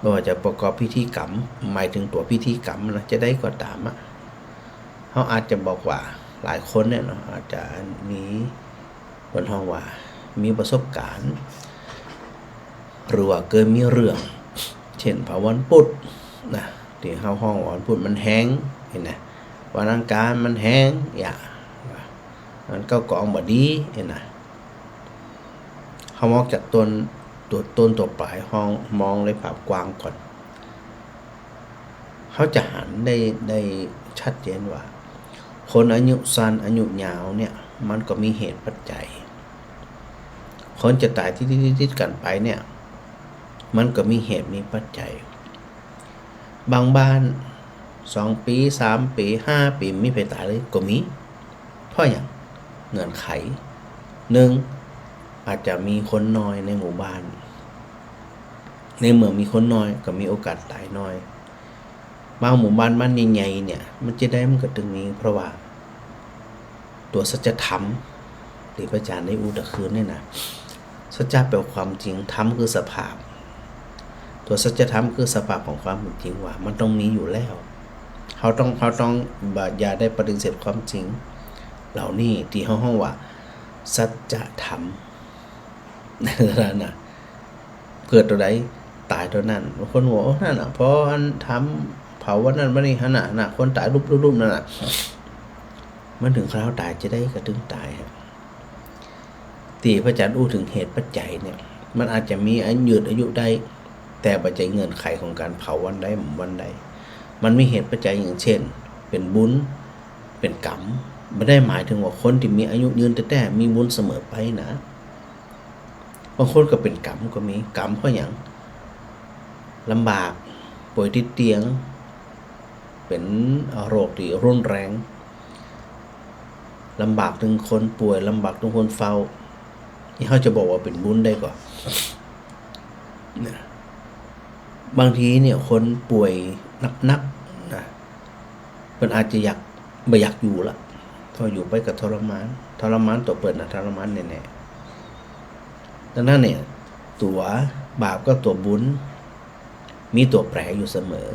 บ่ว่าจะประกอบพิธีกรรม หมายเถิงตั๋วพิธีกรรมนะ จะใดก็ต๋ามอะ เฮาอาจจะบอกว่าหลายคนเนี่ยเนาะ อาจจะมี เปิ้นฮ้องว่ามีประสบก๋ารณ์ หรือว่าเกยมีเรื่อง เจ้นเผาวันปุธนะ ตี้เฮาฮ้องว่าวันปุธมันแฮง หั้นนะ วันอังคารมันแฮง อย่า วันเก้ากองบ่ดี หั้นนะ เฮามองจากต้น ตั๋ว ต้นตั๋วป๋าย ฮ้อง มองในภาพกว้างก่อน เขาจะหันได้ ได้ชัดเจนว่า คนอายุสั้นอายุยาวเนี่ย มันก็มีเหตุปัจจัย คนจะต๋ายติดๆๆกั๋นไปเนี่ย มันก็มีเหตุมีปัจจัย บางบ้านสองปี๋ สามปี๋ ห้าปี๋ บ่มีใผต๋ายเลยก็มี เพราะหยัง เงื่อนไข หนึ่ง อาจจะมีคนน้อยในหมู่บ้าน ในเมื่อมีคนน้อยก็มีโอกาสต๋ายน้อย บางหมู่บ้านมันใหญ่ๆเนี่ย มันจะใดมันก็ตึงมี เพราะว่าตั๋วสัจธรรมตี้พระอาจ๋ารย์ได้อู้ตะคืนเนี่ยนะ สัจจะแปลว่าความจริง ธรรมคือสภาพ ตั๋วสัจธรรมคือสภาพของความเป็นจริงว่ามันต้องมีอยู่แล้ว เฮาต้อง เฮาต้องบ่ อย่าได้ปฏิเสธความจริงเหล่านี้ตี้เฮาฮ้องว่าสัจธรรม นั่นนะ เกิดต๋อนใดต๋ายต๋อนนั้น บางคนว่า โอ้ นั่นน่ะ พออันทำเผาวันนั้นวันนี้หั้นน่ะ น่ะ คนต๋ายลุบๆๆนั่นน่ะ มันเถิงคราวต๋ายจะใดก็ตึงต๋ายฮะ ตี้พระอาจ๋ารย์อู้เถิงเหตุปัจจัยเนี่ย มันอาจจะมีอายุ ยืดอายุได้ แต่บ่ใจ้เงื่อนไขของก๋านเผาวันใดบ่วันใด มันมีเหตุปัจจัยอย่างเช่น เป๋นบุญ เป๋นกรรม บ่ได้หมายเถิงว่าคนตี้มีอายุยืนแต๊ๆ มีบุญเสมอไปนะ บางคนก็เป๋นกรรมก็มี กรรมเพราะหยัง ลำบาก ป่วยติดเตียง เป๋นโรคตี้รุนแรง ลำบากเถิงคนป่วย ลำบากเถิงคนเฝ้า นี่เฮาจะบอกว่าเป๋นบุญได้ก่อ นะ บางทีเนี่ยคนป่วยหนักๆ นะ เปิ้นอาจจะอยาก บ่อยากอยู่ละ เพราะอยู่ไปก็ทรมาน ทรมานตั๋วเปิ้นนะ ทรมานแน่ๆ ดังนั้นเนี่ย ตั๋วบาปกับตั๋วบุญ มีตั๋วแปรอยู่เสมอ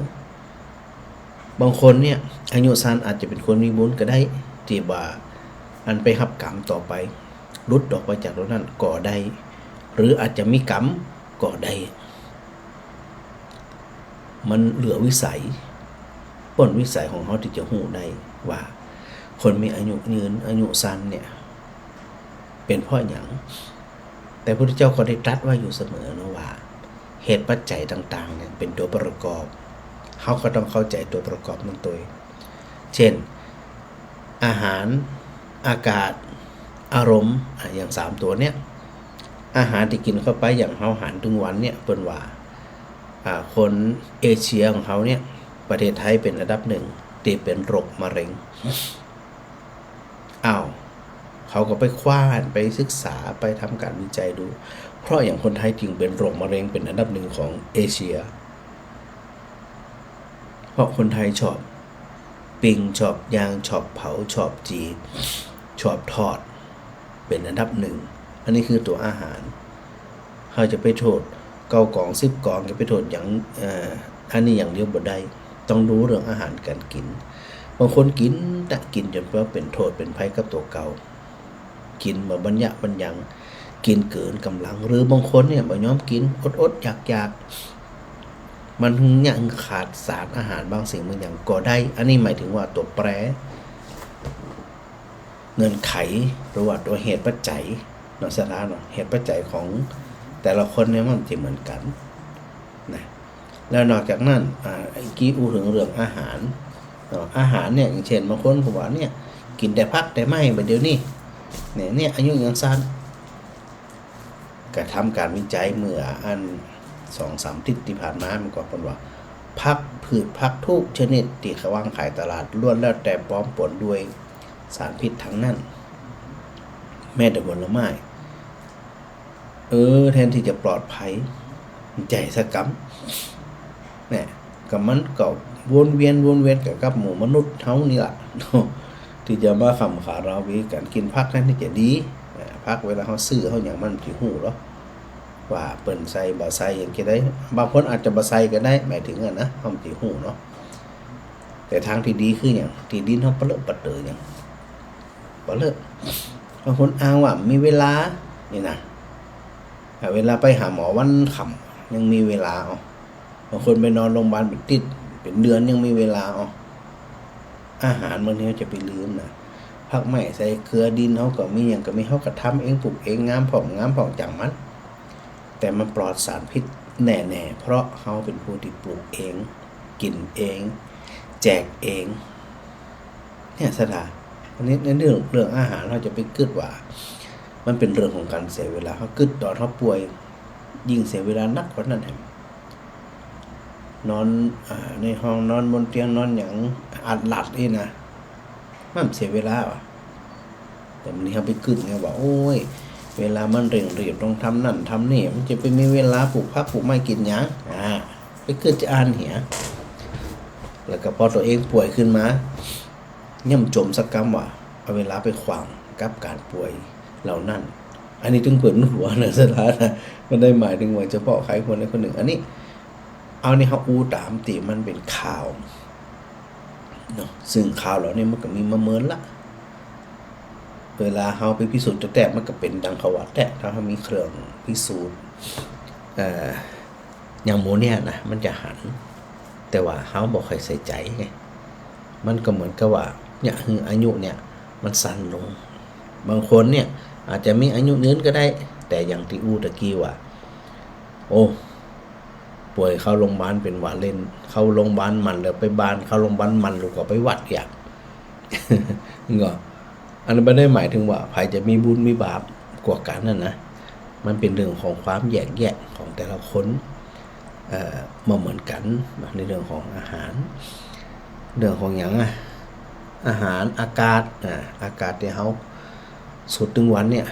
บางคนเนี่ย อายุสั้นอาจจะเป๋นคนมีบุญก็ได้ ตี้บ่าอันไปฮับกรรมต่อไป หลุดออกไปจากต๋รงนั้นก็ได้ หรืออาจจะมีกรรมก็ได้ มันเหลือวิสัย ป๊นวิสัยของเฮาตี้จะฮู้ได้ว่า คนมีอายุยืน อายุสั้นเนี่ย เป๋นเพราะหยัง แต่พระพุทธเจ้าก็ได้ตรัสไว้อยู่เสมอนะว่า เหตุปัจจัยต่างๆเนี่ยเป๋นตั๋วประกอบ เฮาก็ต้องเข้าใจ๋ตั๋วประกอบนั้นตวย เช่น อาหาร อากาศ อารมณ์ อ่ะ อย่างสามตั๋วเนี่ย อาหารตี้กิ๋นเข้าไป อย่างเฮาหันตึงวันเนี่ย เปิ้นว่า อ่า คนเอเชียของเฮาเนี่ย ประเทศไทยเป๋นอันดับหนึ่งตี้เป๋นโรคมะเร็ง อ้าว เขาก็ไปคว้าน ไปศึกษา ไปทำก๋านวิจัยดู เพราะหยังคนไทยจึงเป๋นโรคมะเร็งเป๋นอันดับหนึ่งของเอเชีย เพราะคนไทยชอบปิ้ง ชอบย่าง ชอบเผา ชอบจี่ ชอบทอด เป๋นอันดับหนึ่ง อันนี้คือตั๋วอาหาร เฮาจะไปโต้ษเก้ากองสิบกอง จะไปโต้ษอย่าง เอ่อ อันนี้อย่างเดียวบ่ได้ ต้องดูเรื่องอาหารก๋านกิ๋น บางคนกิ๋นตะ กิ๋นจ๋นว่าเป๋นโต้ษเป๋นภัยกับตั๋วเก่า กิ๋นบ่บรรยะบรรยัง กิ๋นเกินก๋ำลัง หรือบางคนเนี่ยบ่ยอมกิ๋น อดๆ อยากๆ มันเนี่ยขาดสารอาหารบางสิ่งบางอย่างก็ได้ อันนี้หมายถึงว่าตั๋วแปร เงื่อนไข หรือว่าตั๋วเหตุปัจจัยเนาะ สถานะ เหตุปัจจัยของแต่ละคนเนี่ยมันจะเหมือนกั๋นนะ แล้วนอกจากนั้น อ่า เมื่อกี้อู้เถิงเรื่องอาหารเนาะ อาหารเนี่ย อย่างเช่น บางคนก็ว่าเนี่ย กิ๋นแต่ผักแต่ไม้บ่าเดี่ยวนี้ เนี่ย เนี่ย อายุยังสั้น ก็ทำก๋านวิจัยเมื่ออันสองสามอาทิตย์ตี้ผ่านมา มันก็เปิ้นว่า ผัก พืชผักทุกชนิดตี้เขาวางขายตลาด ล้วนแล้วแต่ปลอมปนด้วยสารพิษทั้งนั้น แม้แต่ผลไม้ เออ แทนตี้จะปลอดภัย ใจ๋สักกำ เนี่ย ก็มันก็วนเวียน วนเวียนกับ กับหมู่มนุษย์เฮานี่ล่ะ ตี้จะมาขำขาราวีกั๋น กิ๋นผักแทนตี้จะดี อ่า ผักเวลาเฮาซื้อเฮาหยังมันจะฮู้เหรอ ว่าเปิ้นใส่บ่ใส่หยังจะได้ บางคนอาจจะบ่ใส่ก็ได้ หมายถึงอะนะ เฮาจะฮู้เนาะ แต่ทางตี้ดีคือหยัง ตี้ดินเฮาปะเลอะปะเต๋อหยัง ปะเลอะ บางคนอ้างว่ามีเวลา นี่นะ อ่า เวลาไปหาหมอวันค่ำยังมีเวลา เอา บางคนไปนอนโรงพยาบาลเป๋นอาทิตย์ เป๋นเดือนยังมีเวลา เอา อาหารบางทีเฮาจะไปลืมนะ ผักไม้ใส่เกือ ดินเฮาก็มี หยังก็มี เฮาก็ทำเอง ปลูกเอง งามพ่อง งามพ่อง จ้างมัน แต่มันปลอดสารพิษแน่ๆ เพราะเฮาเป๋นผู้ตี้ปลูกเอง กิ๋นเอง แจกเอง เนี่ยศรัทธา อันนี้ในเรื่อง เรื่องอาหารเฮาจะไปกึ๊ดว่า มันเป๋นเรื่องของก๋านเสียเวลา เฮากึ๊ดต๋อนเฮาป่วย ยิ่งเสียเวลานักกว่านั้นแหม นอน อ่า ในห้องนอนบนเตียงนอนหยังอัดหลัดอี้นะ มันเสียเวลาว่ะ แต่วันนี้เฮาไปกึ๊ดไงว่า โอ้ย เวลามันเร่งรีบต้องทำนั่นทำนี่ มันจะไปมีเวลาปลูกผักปลูกไม้กิ๋นหยัง อ่า ไปกึ๊ดจะอั้นเหีย แล้วก็ปอตั๋วเองป่วยขึ้นมา ย่ำจมสักกำว่า เอาเวลาไปขว้างกับก๋านป่วยเหล่านั้น อันนี้ตึงเปิ้นหัวนะศรัทธานะ บ่ได้หมายเถิงว่าเฉพาะใผคนใดคนนึ่ง อันนี้ เอานี่เฮาอู้ต๋ามตี้มันเป๋นข่าวเนาะ ซึ่งข่าวเหล่านี้มันก็มีมาเมินละ เวลาเฮาไปพิสูจน์แต๊ๆ มันก็เป๋นดังเขาว่าแต๊ ถ้าเฮามีเครื่องพิสูจน์ เอ่อ อย่างหมู่เนี่ยนะ มันจะหัน แต่ว่าเฮาบ่ค่อยใส่ใจ๋ไง มันก็เหมือนกับว่า เนี่ย หื้ออายุเนี่ย มันสั้นลง บางคนเนี่ย อาจจะมีอายุยืนก็ได้ แต่อย่างตี้อู้ตะกี้ว่า โอ้ ป่วยเข้าโรงพยาบาลเป๋นหวัดเล่น เข้าโรงพยาบาลมันแล้วไปบ้าน เข้าโรงพยาบาลมันแล้วก็ไปวัดอีก ก็ อันนั้นบ่ได้หมายเถิงว่าใผจะมีบุญมีบาปกว่ากั๋นน่ะนะ มันเป๋นเรื่องของความแยกแยะของแต่ละคน เอ่อ บ่เหมือนกั๋นนะ ในเรื่องของอาหาร เรื่องของหยังอะ อาหาร อากาศ อ่า อากาศตี้เฮาสูดตึงวันเนี่ย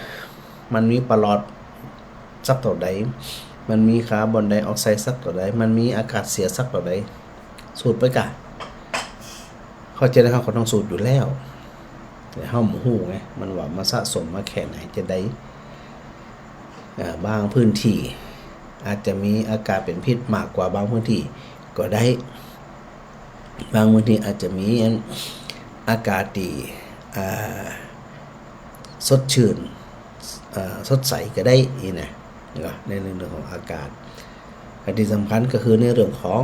มันมีปะหลอดสักเต้าใด มันมีคาร์บอนไดออกไซด์สักเต้าใด มันมีอากาศเสียสักเต้าใด สูดไปก่ะ เข้าใจ๋แล้ว เฮาก็ต้องสูดอยู่แล้ว แต่เฮาบ่ฮู้ไง มันว่ามันสะสมมาแค่ไหนจะได้ อ่า บางพื้นตี้อาจจะมีอากาศเป๋นพิษมากกว่าบางพื้นตี้ก็ได้ บางพื้นตี้อาจจะมีอัน อากาศตี้ อ่า สดชื่น อ่า สดใสก็ได้อี้นะ เนาะ ในเรื่องของอากาศ อันตี้สำคัญก็คือในเรื่องของ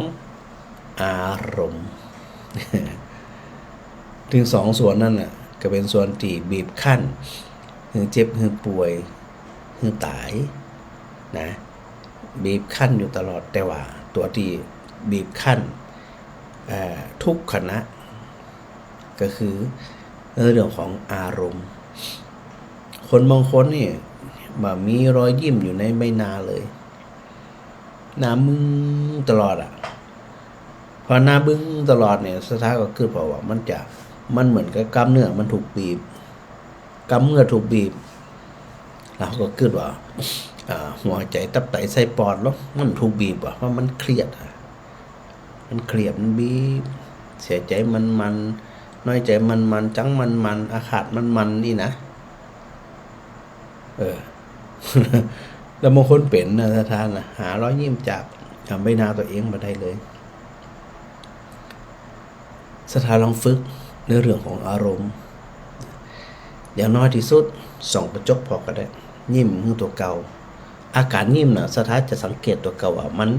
อารมณ์ ตึงสองส่วนนั้นน่ะ ก็เป๋นส่วนตี้บีบคั้น หื้อเจ็บ หื้อป่วย หื้อต๋าย นะ บีบคั้นอยู่ตลอด แต่ว่าตั๋วตี้บีบคั้น เอ่อ ทุกขณะ ก็คือในเรื่องของอารมณ์ คนบางคนนี่ บ่มีรอยยิ้มอยู่ในใบหน้าเลย หน้าบึ้งตลอดอะ พอหน้าบึ้งตลอดเนี่ย ศรัทธาก็กึ๊ด เพราะว่ามันจะ มันเหมือนกับกล้ามเนื้อมันถูกบีบ กล้ามเนื้อถูกบีบ เฮาก็กึ๊ดว่า อ่า หัวใจ๋ ตับ ไต ไส้ ปอด เนาะ มันถูกบีบอะ เพราะมันเครียดอะ มันเครียด มันบีบ เสียใจ๋มันๆ น้อยใจ๋มันๆ จังมันๆ อาฆาตมันๆ อี้นะ เออ แล้วบางคนเป๋นนะ ศรัทธานะ หารอยยิ้มจาก อ่า ใบหน้าตั๋วเองบ่ได้เลย ศรัทธาลองฝึกในเรื่องของอารมณ์ อย่างน้อยตี้สุด ส่องกระจกผ่อก็ได้ ยิ้มหื้อตั๋วเก่า อาก๋านยิ้มน่ะ ศรัทธาจะสังเกตตั๋วเก่าว่ามัน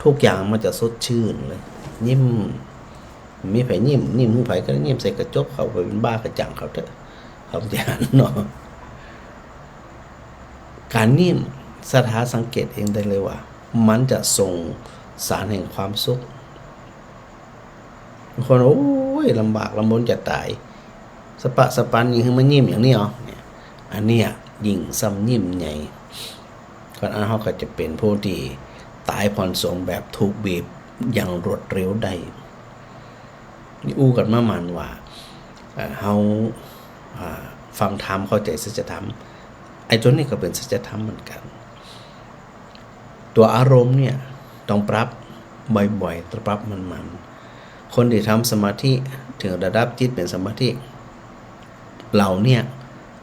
ทุกอย่างมันจะสดชื่นเลย ยิ้ม มีใผยิ้ม ยิ้มหื้อใผก็ได้ ยิ้มใส่กระจก เขาไปเป๋นบ้ากระจ่างเขาเต๊อะ เขาจะหันเนาะ ก๋านยิ้ม ศรัทธาสังเกตเองได้เลยว่า มันจะส่งสารแห่งความสุข บางคน โอ้ย ลำบากลำบนจะต๋าย สะปะสะปัน ยังหื้อมายิ้มอย่างนี้เหรอ เนี่ย อันเนี้ยยิ่งซ้ำยิ้มใหญ่ ก่อนอันเฮาก็จะเป๋นผู้ตี้ต๋ายผ่อนส่งแบบถูกบีบอย่างรวดเร็วได้ นี่อู้กั๋นมาหมั้นว่า เอ่อ เฮา อ่า ฟังธรรม เข้าใจ๋สัจธรรม ไอ้ตั๋วนี้ก็เป๋นสัจธรรมเหมือนกั๋น ตั๋วอารมณ์เนี่ยต้องปรับบ่อยๆ ต้องปรับหมั้นๆ คนตี้ทำสมาธิเถิงระดับจิตเป๋นสมาธิ เหล่าเนี่ย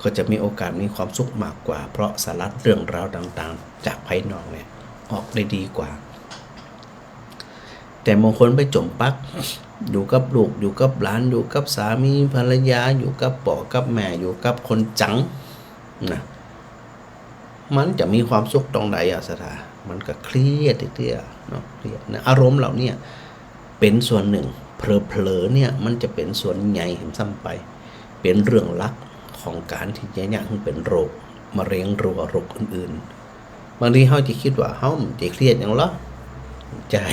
ก็จะมีโอกาสมีความสุขมากกว่า เพราะสลัดเรื่องราวต่างๆ จากภายนอกเนี่ยออกได้ดีกว่า แต่บางคนไปจ๋มปัก อยู่กับลูก อยู่กับหลาน อยู่กับสามีภรรยา อยู่กับป้อกับแม่ อยู่กับคนจัง นะ มันจะมีความสุขตรงไหนอะ ศรัทธา มันก็เครียดเตี้ยๆ เนาะ เครียดนะ อารมณ์เหล่าเนี้ยเป๋นส่วนนึ่ง เผลอๆ เนี่ย มันจะเป๋นส่วนใหญ่แหมซ้ำไป เป๋นเรื่องหลักของก๋านตี้จะเยียะหื้อเป๋นโรคมะเร็ง หรือว่าโรคอื่นๆ บางทีเฮาจะกึ๊ดว่า เฮาบ่ได้เครียดหยังหรอก ใจ้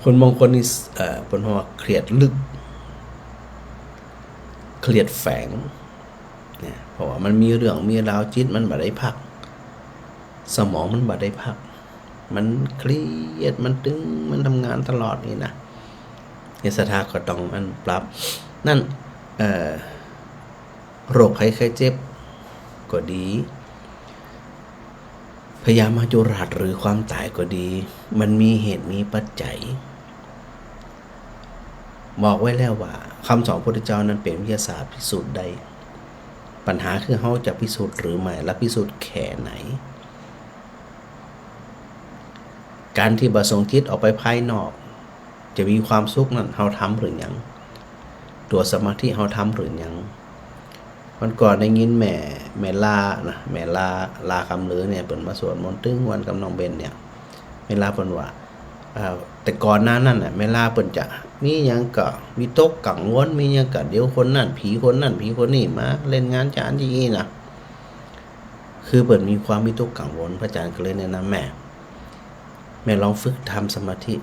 คนบางคนนี่ เอ่อ เปิ้นฮ้องว่าเครียดลึก เครียดแฝง เนี่ย เพราะว่ามันมีเรื่องมีราว จิตมันบ่ได้พัก สมองมันบ่ได้พัก มันเครียด มันตึง มันทำงานตลอดนี่นะ เนี่ยศรัทธาก็ต้องอันปรับ นั้น เอ่อ โรคภัยไข้เจ็บก็ดี พยาธิมหาจุราชหรือความต๋ายก็ดี มันมีเหตุมีปัจจัย บอกไว้แล้วว่าคำสอนพระพุทธเจ้านั้นเป๋นวิทยาศาสตร์พิสูจน์ได้ ปัญหาคือเฮาจะพิสูจน์หรือไม่ และพิสูจน์แค่ไหน ก๋านตี้บ่ส่งจิตออกไปภายนอก จะมีความสุขนั้น เฮาทำหรือยัง ตั๋วสมาธิเฮาทำหรือยัง วันก่อนได้ยินแม่ แม่ลานะ แม่ลา ลาคำเหลือเนี่ย เปิ้นมาสวดมนต์ตึงวันกับน้องเบนเนี่ย แม่ลาเปิ้นว่า เอ่อ แต่ก่อนหน้านั้นน่ะ แม่ลาเปิ้นจะมีหยังก็วิตกกังวล มีหยังก็เดี๋ยวคนนั้นผีคนนั้นผีคนนี้มาเล่นงานจาอั้นจาอี้นะ คือเปิ้นมีความวิตกกังวล พระอาจารย์ก็เลยแนะนำแม่ แม่ลองฝึกทำสมาธิ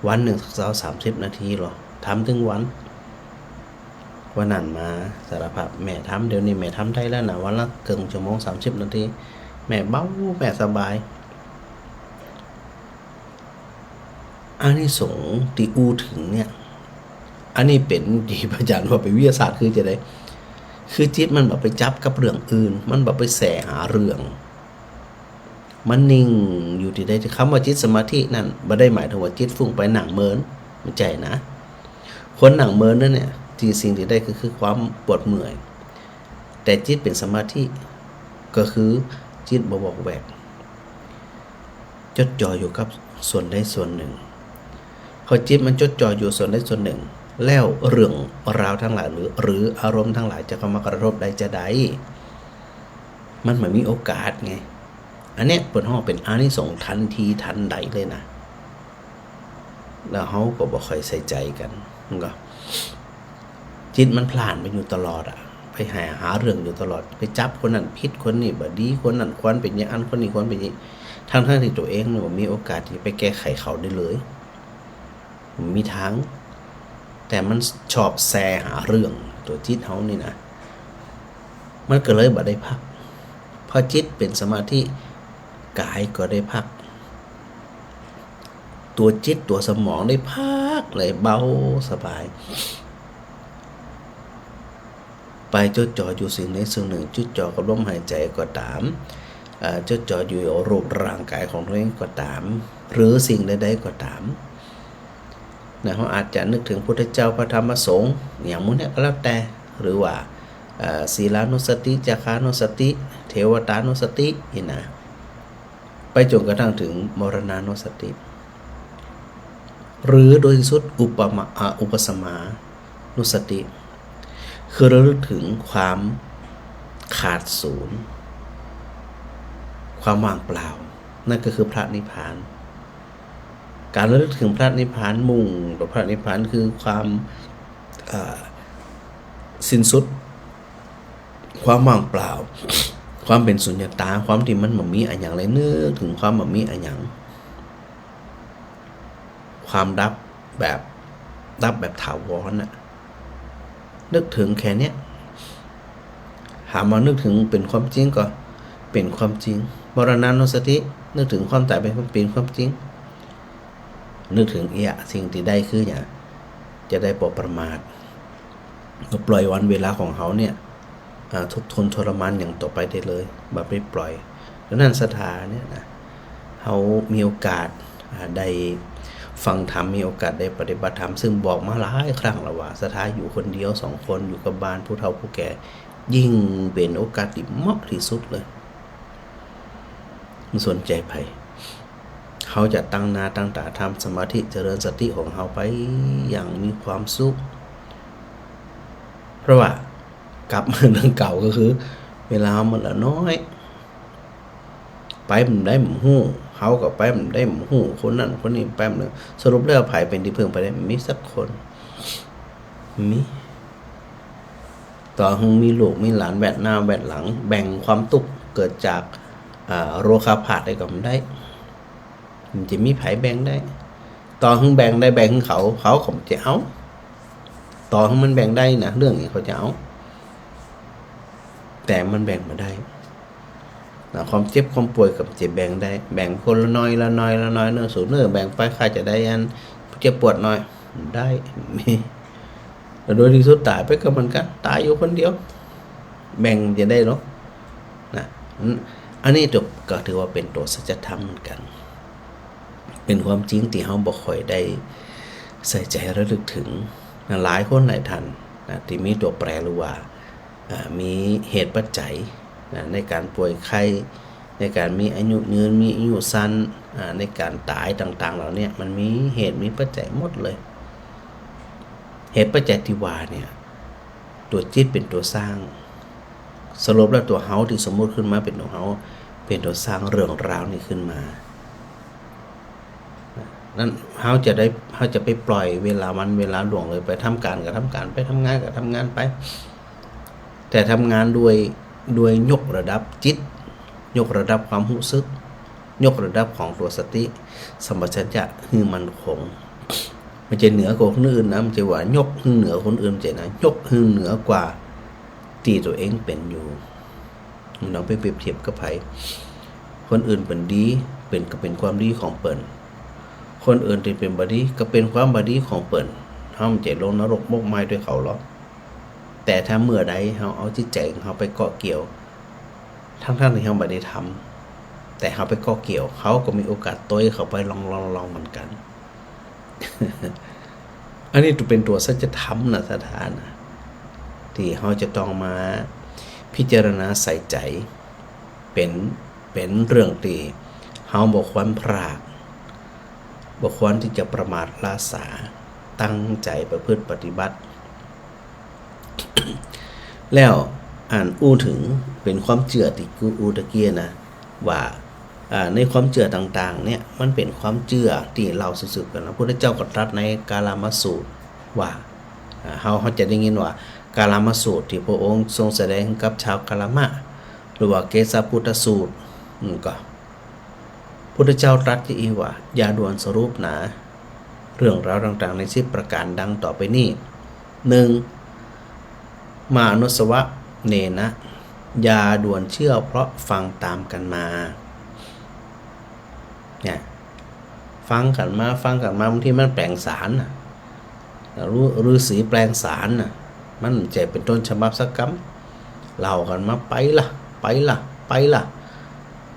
วันนึ่งสักสามสิบนาทีลอ ทำตึงวัน วันนั้นมาสารภาพ แม่ทำ เดี๋ยวนี้แม่ทำได้แล้วนะ วันละเกิ่งชั่วโมง สามสิบนาที แม่เบา แม่สบาย อานิสงส์ตี้อู้เถิงเนี่ย อันนี้เป๋นตี้พระอาจารย์ว่าเป๋นวิทยาศาสตร์ คือจะได คือจิตมันบ่ไปจับกับเรื่องอื่น มันบ่ไปแส่หาเรื่อง มันนิ่งอยู่ตี้ใด คำว่าจิตสมาธินั้นบ่ได้หมายเถิงว่าจิตฟุ้งไปนั่งเมิน บ่ใจ้นะ คนนั่งเมินนั้นเนี่ย ตี้สิ่งตี้ได้ก็คือความปวดเมื่อย แต่จิตเป๋นสมาธิ ก็คือจิตบ่วอกแวก จดจ่ออยู่กับส่วนใดส่วนหนึ่ง พอจิตมันจดจ่ออยู่ส่วนใดส่วนหนึ่ง แล้วเรื่องราวตังหลายหรือ หรืออารมณ์ตังหลายจะเข้ามากระทบได้จาใด มันบ่มีโอกาสไง อันเนี้ยเปิ้นฮ้องเป๋นอานิสงส์ทันทีทันใดเลยนะ แล้วเฮาก็บ่ค่อยใส่ใจ๋กั๋น มันก็ จิตมันพล่านไปอยู่ตลอดอะ ไปหา หาเรื่องอยู่ตลอด ไปจับคนนั้นผิด คนนี้บ่ดี คนนั้นควรเป๋นอย่างอั้น คนนี้ควรเป๋นอย่างนี้ ทั้งๆ ตี้ตั๋วเองเนี่ยบ่มีโอกาสตี้จะไปแก้ไขเขาได้เลย บ่มีตาง แต่มันชอบแส่หาเรื่อง ตั๋วจิตเฮานี่นะ มันก็เลยบ่ได้พัก พอจิตเป๋นสมาธิ ก๋ายก็ได้พัก ตั๋วจิตตั๋วสมองได้พักเลย เบาสบาย ไปจดจ่ออยู่สิ่งใดสิ่งหนึ่ง จดจ่อกับลมหายใจ๋ก็ต๋าม เอ่อ จดจ่ออยู่รูปร่างก๋ายของตั๋วเองก็ต๋าม หรือสิ่งใดๆ ก็ต๋าม นะ เฮาอาจจะนึกเถิงพุทธเจ้า พระธรรม พระสงฆ์ อย่างหมู่เนี้ยก็แล้วแต่ หรือว่า เอ่อ ศีลานุสติ จาคานุสติ เทวตานุสติ นี่นะ ไปจ๋นกระทั่งเถิงมรณานุสติ หรือโดยสุดอุปมา อ่า อุปสมานุสติ คือระลึกเถิงความขาดศูนย์ ความว่างเปล่า นั่นก็คือพระนิพพาน ก๋านระลึกเถิงพระนิพพาน มุ่งต่อพระนิพพาน คือความ เอ่อ สิ้นสุด ความว่างเปล่า ความเป๋นสุญญตา ความตี้มันบ่มีอะหยังเลย นึกเถิงความบ่มีอะหยัง ความดับแบบ ดับแบบถาวรน่ะ นึกเถิงแค่เนี้ย ถามว่านึกเถิงเป๋นความจริงก่อ เป๋นความจริง มรณานุสติ นึกเถิงความต๋ายเป๋น เป๋นความจริง นึกเถิงเอี้ยะ สิ่งตี้ได้คือหยัง จะได้บ่ประมาท ก็ปล่อยวันเวลาของเฮาเนี่ย อ่า ทุกข์ทนทรมานอย่างต่อไปได้เลย บ่ไปปล่อย ดังนั้นศรัทธาเนี่ยนะ เฮามีโอกาส อ่า ได้ฟังธรรม มีโอกาสได้ปฏิบัติธรรม ซึ่งบอกมาหลายครั้งแล้วว่า ศรัทธาอยู่คนเดียวสองคน อยู่กับบ้านผู้เฒ่าผู้แก่ ยิ่งเป๋นโอกาสตี้เหมาะตี้สุดเลย บ่สนใจ๋ใผ เฮาจะตั้งหน้าตั้งต๋าทำสมาธิ เจริญสติของเฮาไปอย่างมีความสุข เพราะว่ากลับมาเรื่องเก่าก็คือ เวลามันเหลือน้อย ไปบ่ได้บ่ฮู้ เฮาก็ไปบ่ได้บ่ฮู้ คนนั้นคนนี้ไปบ่ได้ สรุปแล้วใผเป๋นตี้เพิ่งไปได้ บ่มีสักคน บ่มี ต่อหื้อมีลูกมีหลานแวดหน้าแวดหลัง แบ่งความตุ๊กข์เกิดจาก อ่า โรคาพาธได้ก็บ่ได้ บ่จะมีใผแบ่งได้ ต ต่อหึงแบ่งได้แบ่งหึงเขา เขาก็บ่ใจ้เอา ต่อหึงมันแบ่งได้นะ เรื่องนี้เขาจะเอา แต่มันแบ่งบ่ได้นะ ความเจ็บความป่วยก็บ่ใจ้แบ่งได้ แบ่งคนละน้อยละน้อยละน้อย เน่อ สูเน่อ แบ่งไป ข้าจะได้อันเจ็บปวดน้อย บ่ได้ แล้วโดยตี้สุดต๋ายไปก็เหมือนกั๋น ต๋ายอยู่คนเดียว แบ่งจะได้หรอนะ อันนี้ก็ถือว่าเป๋นตั๋วสัจธรรมเหมือนกั๋น เป๋นความจริงตี้เฮาบ่ค่อยได้ใส่ใจ๋ระลึกเถิงนะ หลายคนหลายท่านนะ ตี้มีตั๋วแปรหรือว่า อ่า มีเหตุปัจจัยนะ ในก๋านป่วยไข้ ในก๋านมีอายุยืน มีอายุสั้น อ่า ในก๋านต๋ายต่างๆ เหล่านี้ มันมีเหตุมีปัจจัยหมดเลย เหตุปัจจัยตี้ว่าเนี่ย ตั๋วจิตเป๋นตั๋วสร้าง สรุปแล้วตั๋วเฮาตี้สมมุติขึ้นมาเป๋นตั๋วเฮา เป๋นตั๋วสร้างเรื่องราวนี้ขึ้นมา นั้นเฮาจะได้ เฮาจะไปปล่อยเวลาวันเวลาล่วงเลย ไปทำก๋านก็ทำก๋านไป ทำงานก็ทำงานไป แต่ทำงานด้วย ด้วยยกระดับจิต ยกระดับความฮู้สึก ยกระดับของตั๋วสติสัมปชัญญะหื้อมั่นคง บ่ใจ้เหนือกว่าคนอื่นนะ บ่ใจ้ว่ายกหื้อเหนือคนอื่น บ่ใจ้นะ ยกหื้อเหนือกว่าตี้ตั๋วเองเป๋นอยู่ บ่ต้องไปเปรียบเทียบกับใผ คนอื่นเป๋นดี เป๋น ก็เป๋นความดีของเปิ้น คนอื่นตี้เป๋นบ่ดี ก็เป๋นความบ่ดีของเปิ้น เฮาบ่ใจ้ลงนรกหมกไหม้ตวยเขาหรอก แต่ถ้าเมื่อใดเฮาเอาจิตใจ๋ของเฮาไปเกาะเกี่ยว ทั้งๆ ตี้เฮาบ่ได้ทำ แต่เฮาไปเกาะเกี่ยว เขาก็มีโอกาสตวยเข้าไปลองๆๆ เหมือนกั๋น อันนี้เป๋นตั๋วสัจธรรมนะ ศรัทธานะ ตี้เฮาจะต้องมาพิจารณาใส่ใจ๋ เป๋น เป๋นเรื่องตี้เฮาบ่ควรพลาด บ่ควรตี้จะประมาทละสา ตั้งใจ๋ประพฤติปฏิบัติ แล้วอันอู้เถิงเป๋นความเจื้อตี้กูอู้ตะกี้นะ ว่า อ่า ในความเจื้อต่างๆ เนี่ย มันเป๋นความเจื้อตี้เล่าสืบๆ กั๋นมา พุทธเจ้าก็ตรัสในกาลามสูตรว่า อ่า เฮา เฮาจะได้ยินว่า กาลามสูตรตี้พระองค์ทรงแสดงกับจาวกาลามะ หรือว่าเกสาพุทธสูตร อืม ก็ พุทธเจ้าตรัสจะอี้ว่า อย่าด่วนสรุปหนา เรื่องราวต่างๆ ในสิบประก๋านดังต่อไปนี้ หนึ่ง มาอนุสวะเนนะ อย่าด่วนเชื่อเพราะฟังตามกั๋นมา เนี่ย ฟังกั๋นมา ฟังกั๋นมา บางทีมันแปลงสารน่ะ ฤา ฤาษีแปลงสารน่ะ มันบ่ใจ้เป๋นต้นฉบับสักกำ เล่ากั๋นมาไปละ ไปละ ไปละ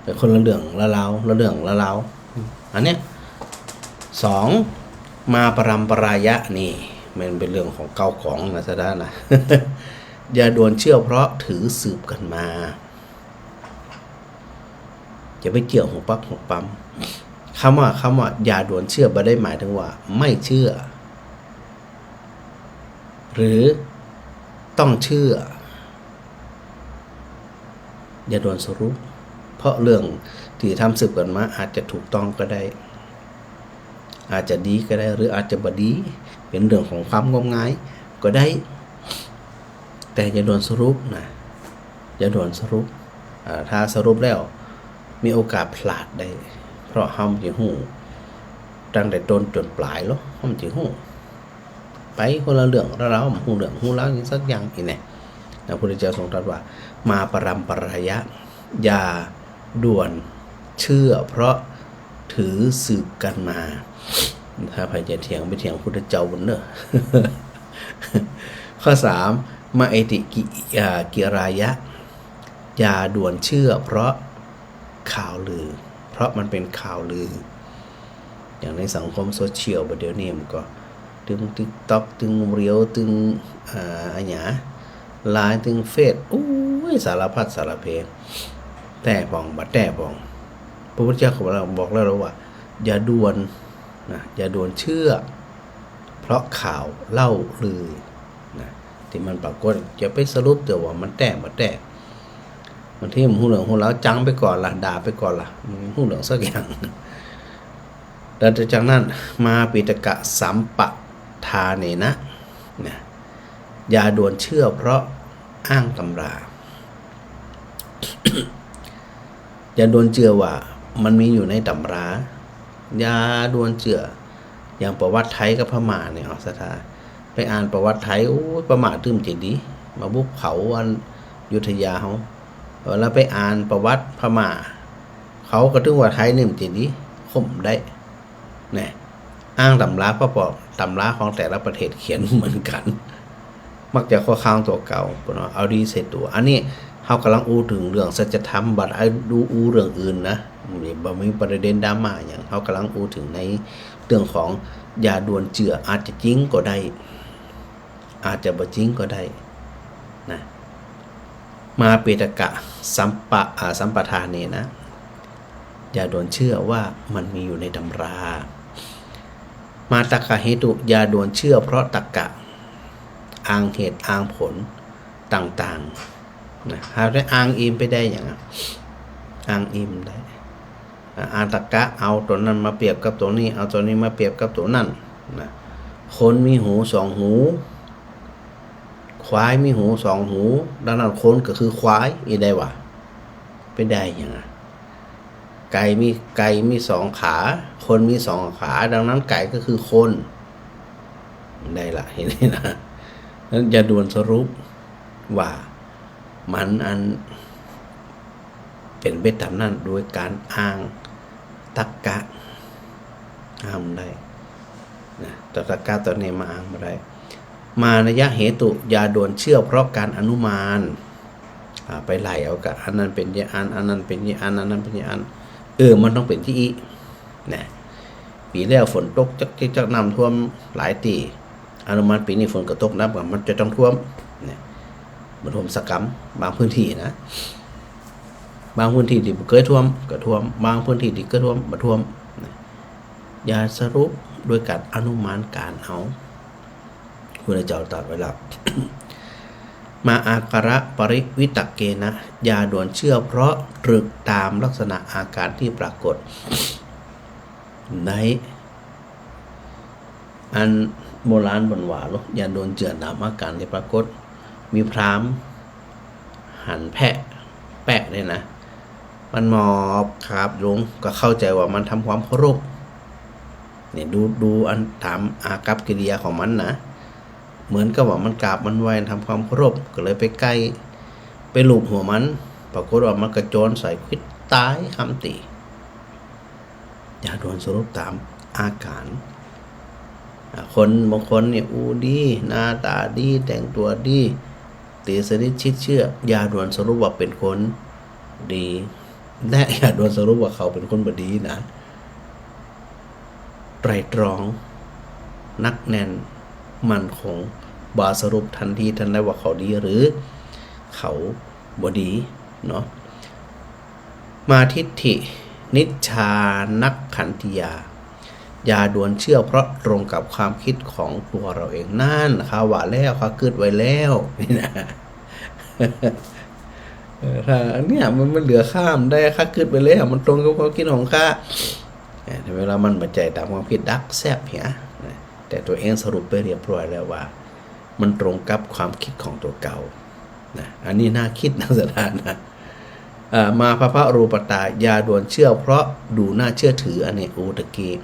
เป๋นคนละเรื่องละราว ละเรื่องละราว อันเนี้ย สอง มาปรัมปรายะ นี่ มันเป๋นเรื่องของเก่าของนะ ศรัทธานะ อย่าด่วนเชื่อเพราะถือสืบกั๋นมา จะไปเจื้อหัวปั๊บหัวปั๊ม กำว่า กำว่าอย่าด่วนเชื่อ บ่ได้หมายเถิงว่าไม่เชื่อ หรือต้องเชื่อ อย่าด่วนสรุป เพราะเรื่องตี้ทำสืบกั๋นมาอาจจะถูกต้องก็ได้ อาจจะดีก็ได้ หรืออาจจะบ่ดี เป๋นเรื่องของความงมงายก็ได้ แต่อย่าด่วนสรุปนะ อย่าด่วนสรุป อ่า ถ้าสรุปแล้ว มีโอกาสพลาดได้ เพราะเฮาบ่ฮู้ตั้งแต่ต้นจ๋นป๋ายหรอก เฮาบ่ฮู้ ไปคนละเรื่องละราว บ่ฮู้เรื่องฮู้ราวหยังสักอย่างอี้แหน่ พระพุทธเจ้าทรงตรัสว่า มาปรัมปรายะ อย่าด่วนเชื่อเพราะถือสืบกั๋นมา ถ้าใผจะเถียงไปเถียงพุทธเจ้าบุญเนอะ ข้อสาม มาเอติกิ อ่า กิรายะ อย่าด่วนเชื่อเพราะข่าวลือ เพราะมันเป๋นข่าวลือ อย่างในสังคมโซเชียลบ่าเดี่ยวนี้มันก็ ตึงติ๊กต็อก ตึงเรียล ตึง อ่า อะหยัง ไลน์ ตึงเฟซ โอ้ย สารพัดสารเพ แต๊พ่อง บ่แต๊พ่อง พระพุทธเจ้าก็บอกแล้ว บอกแล้วว่า อย่าด่วนนะ อย่าด่วนเชื่อ เพราะข่าวเล่าลือนะ ตี้มันปรากฏ จะไปสรุปเตื้อว่ามันแต๊บ่แต๊ บางทีบ่ฮู้เรื่องฮู้ราว จังไปก่อนละ ด่าไปก่อนละ บ่ฮู้เรื่องสักอย่าง แล้วจากนั้น มาปิฏกสัมปทาเนนะ นะ อย่าด่วนเชื่อเพราะอ้างตำรา อย่าด่วนเจื้อว่ามันมีอยู่ในตำรา อย่าด่วนเจื้อ อย่างประวัติไทยกับพม่าเนี่ย เอาศรัทธา ไปอ่านประวัติไทย โอ้ย พม่าตึงจะดี มาบุกเผาอันอยุธยาเฮา แล้วไปอ่านประวัติพม่า เขาก็ตึงว่าไทยนี่มันจะดี ข่มได้ นะ อ้างตำรา เพราะ เพราะตำราของแต่ละประเทศเขียนเหมือนกัน มักจะเข้าข้างตั๋วเก่า เปิ้นว่าเอาดีใส่ตั๋ว อันนี้เฮากำลังอู้เถิงเรื่องสัจธรรม บ่ได้อู้ อู้เรื่องอื่นนะ นี่บ่มีประเด็นดราม่าหยัง เฮากำลังอู้เถิงในเรื่องของอย่าด่วนเจื้อ อาจจะจริงก็ได้ อาจจะบ่จริงก็ได้นะ มาเปตกะสัมปะ อ่า สัมปทาเนนะ อย่าด่วนเชื่อว่ามันมีอยู่ในตำรา มาตักกะเหตุ อย่าด่วนเชื่อเพราะตักกะ อ้างเหตุอ้างผลต่างๆ นะ เฮาได้อ้างอิงไปได้หยังอะ อ้างอิงได้ อ่า อ้างตักกะ เอาตั๋วนั้นมาเปรียบกับตั๋วนี้ เอาตั๋วนี้มาเปรียบกับตั๋วนั้น นะ คนมีหูสองหู ควายมีหูสองหู ดังนั้นคนก็คือควาย อี้ได้หว่า ไปได้หยังอะ ไก่มี ไก่มีสองขา คนมีสองขา ดังนั้นไก่ก็คือคน ได้ละ เห็นไหมนะ นั้นอย่าด่วนสรุปว่ามันอัน เป๋นไปต๋ามนั้นโดยก๋านอ้างตักกะ อ้างบ่ได้นะ ตั๋วตักกะตั๋วนี้มาอ้างบ่ได้ มานัยยะเหตุ อย่าด่วนเชื่อเพราะการอนุมาน อ่า ไปไล่เอากะ อันนั้นเป๋นอย่างอั้น อันนั้นเป๋นอย่างอั้น อันนั้นเป๋นอย่างอั้น เออ มันต้องเป๋นอย่างอี้ นะ ปี๋แล้วฝนตกจักๆ น้ำท่วมหลายตี้ อนุมานปี๋นี้ฝนก็ตกนัก มันจะต้องท่วม เนี่ย บ่ท่วมสักกำ บางพื้นที่นะ บางพื้นที่ตี้บ่เกยท่วมก็ท่วม บางพื้นที่ตี้เกยท่วมบ่ท่วม นะ อย่าสรุปโดยก๋านอนุมานก๋านเอา พุทธเจ้าตรัสไว้แล้ว มาอาการะปริวิตกเกนะ อย่าด่วนเชื่อเพราะตรึกตามลักษณะอาการที่ปรากฏ ใน อันโบราณเปิ้นว่าโล อย่าด่วนเจื้อต๋ามอาก๋านตี้ปรากฏ มีพราหมณ์หันแพะ แปะเนี่ยนะ มันหมอบกราบลง ก็เข้าใจ๋ว่ามันทำความเคารพ เนี่ย ดู ดูอันต๋ามอากัปกิริยาของมันนะ เหมือนกับว่ามันกราบมันไหว้ทำความเคารพ ก็เลยไปใก้ ไปลูบหัวมัน ปรากฏว่ามันกระโจนใส่ ขวิดต๋ายคาตี้ อย่าด่วนสรุปต๋ามอาก๋าน อ่า คนบางคนเนี่ย อู้ดี หน้าต๋าดี แต่งตั๋วดี ตี๋สนิทชิดเชื่อ อย่าด่วนสรุปว่าเป๋นคนดี และอย่าด่วนสรุปว่าเขาเป๋นคนบ่ดีนะ ไตร่ตรอง หนักแน่น มั่นคง บ่สรุปทันทีทันใดว่าเขาดีหรือเขาบ่ดีเนาะ มาทิฏฐินิจฉานักขันธิยา อย่าด่วนเชื่อเพราะตรงกับความคิดของตัวเราเอง นั่น ข้าว่าแล้ว ข้ากึ๊ดไว้แล้ว นี่นะ เออ ถ้าอันเนี้ยมัน มันเหลือข้าบ่ได้ ข้ากึ๊ดไว้แล้ว มันตรงกับความคิดของข้า เออ เวลามันบ่ใจ้ต๋ามความคิดดักแซ่บเหีย นะ แต่ตั๋วเองสรุปไปเรียบร้อยแล้วว่า มันตรงกับความคิดของตั๋วเก่า นะ อันนี้น่าคิดนะ ศรัทธานะ อ่า มาพพรูปตา อย่าด่วนเชื่อเพราะดูน่าเชื่อถือ อันนี้อู้ตะกี้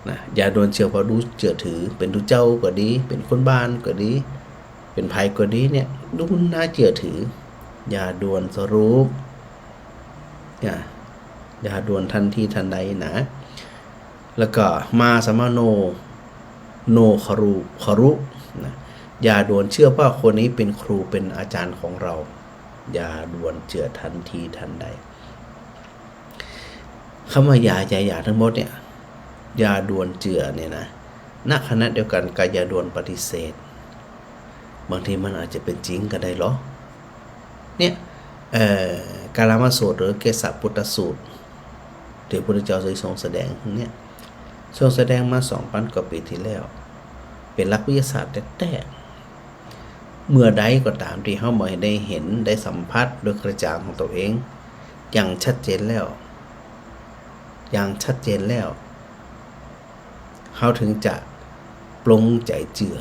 นะ อย่าด่วนเชื่อเพราะดูเชื่อถือ เป๋นตุ๊เจ้าก็ดี เป๋นคนบ้านก็ดี เป๋นใผก็ดีเนี่ย ดูน่าเชื่อถือ อย่าด่วนสรุป อย่า อย่าด่วนทันทีทันใดนะ แล้วก็มาสมโน โนคารุ คารุ นะ อย่าด่วนเชื่อว่าคนนี้เป๋นครูเป๋นอาจ๋ารย์ของเรา อย่าด่วนเชื่อทันทีทันใด กำว่าอย่า อย่า อย่าตังหมดเนี่ย อย่าด่วนเจื้อเนี่ยนะ ในขณะเดียวกั๋นก็อย่าด่วนปฏิเสธ บางทีมันอาจจะเป๋นจริงก็ได้ลอ เนี่ย เอ่อ กาลามสูตรหรือเกสสปุตตสูตร ตี้พระพุทธเจ้าได้ทรงแสดงเนี่ย ทรงแสดงมาสองปันกว่าปี๋ตี้แล้ว เป๋นหลักวิทยาศาสตร์แต๊ๆ เมื่อใดก็ต๋ามตี้เฮาบ่ได้หัน ได้สัมผัสโดยกระจ่างของตั๋วเอง อย่างชัดเจนแล้ว อย่างชัดเจนแล้ว เฮาเถิงจะปลงใจ๋เจื้อ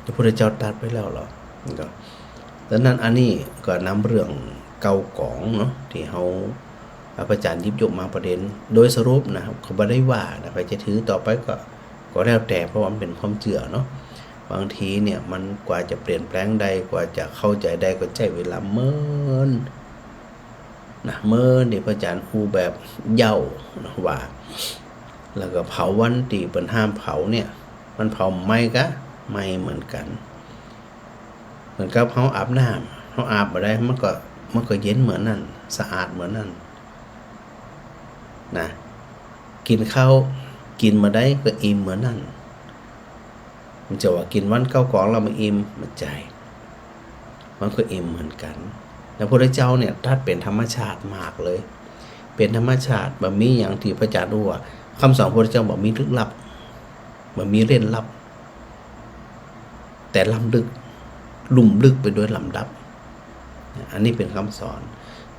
พระพุทธเจ้าตรัสไว้แล้วลอ ก็ ดังนั้นอันนี้ก็นำเรื่องเก่ากองเนาะ ตี้เฮา พระอาจารย์หยิบยกมาประเด็นโดยสรุปนะ ก็บ่ได้ว่านะ ใผจะถือต่อไปก็ ก็แล้วแต่ เพราะว่ามันเป๋นความเจื้อเนาะ บางทีเนี่ยมันกว่าจะเปลี่ยนแปลงได้ กว่าจะเข้าใจ๋ได้ ก็ใจ๊เวลาเมินนะ เมินตี้พระอาจารย์อู้แบบเย้านะว่า แล้วก็เผาวันตี้เปิ้นห้ามเผาเนี่ย มันเผาไหม้กะ ไหม้เหมือนกั๋น เหมือนกับเฮาอาบน้ำ เฮาอาบบ่ได้ มันก็ มันก็เย็นเหมือนนั้น สะอาดเหมือนนั้นนะ กิ๋นข้าว กิ๋นบ่ได้ก็อิ่มเหมือนนั้น มันจะว่ากิ๋นวันเก้ากองแล้วมันอิ่ม บ่ใจ้ มันก็อิ่มเหมือนกั๋น แล้วพระพุทธเจ้าเนี่ยตรัสเป๋นธรรมชาติมากเลย เป๋นธรรมชาติ บ่มีหยังตี้พระอาจารย์อู้ว่า กำสอนพระพุทธเจ้าบ่มีลึกลับ บ่มีเร้นลับ แต่ล้ำลึก ลุ่มลึกไปโดยลำดับ อันนี้เป๋นกำสอน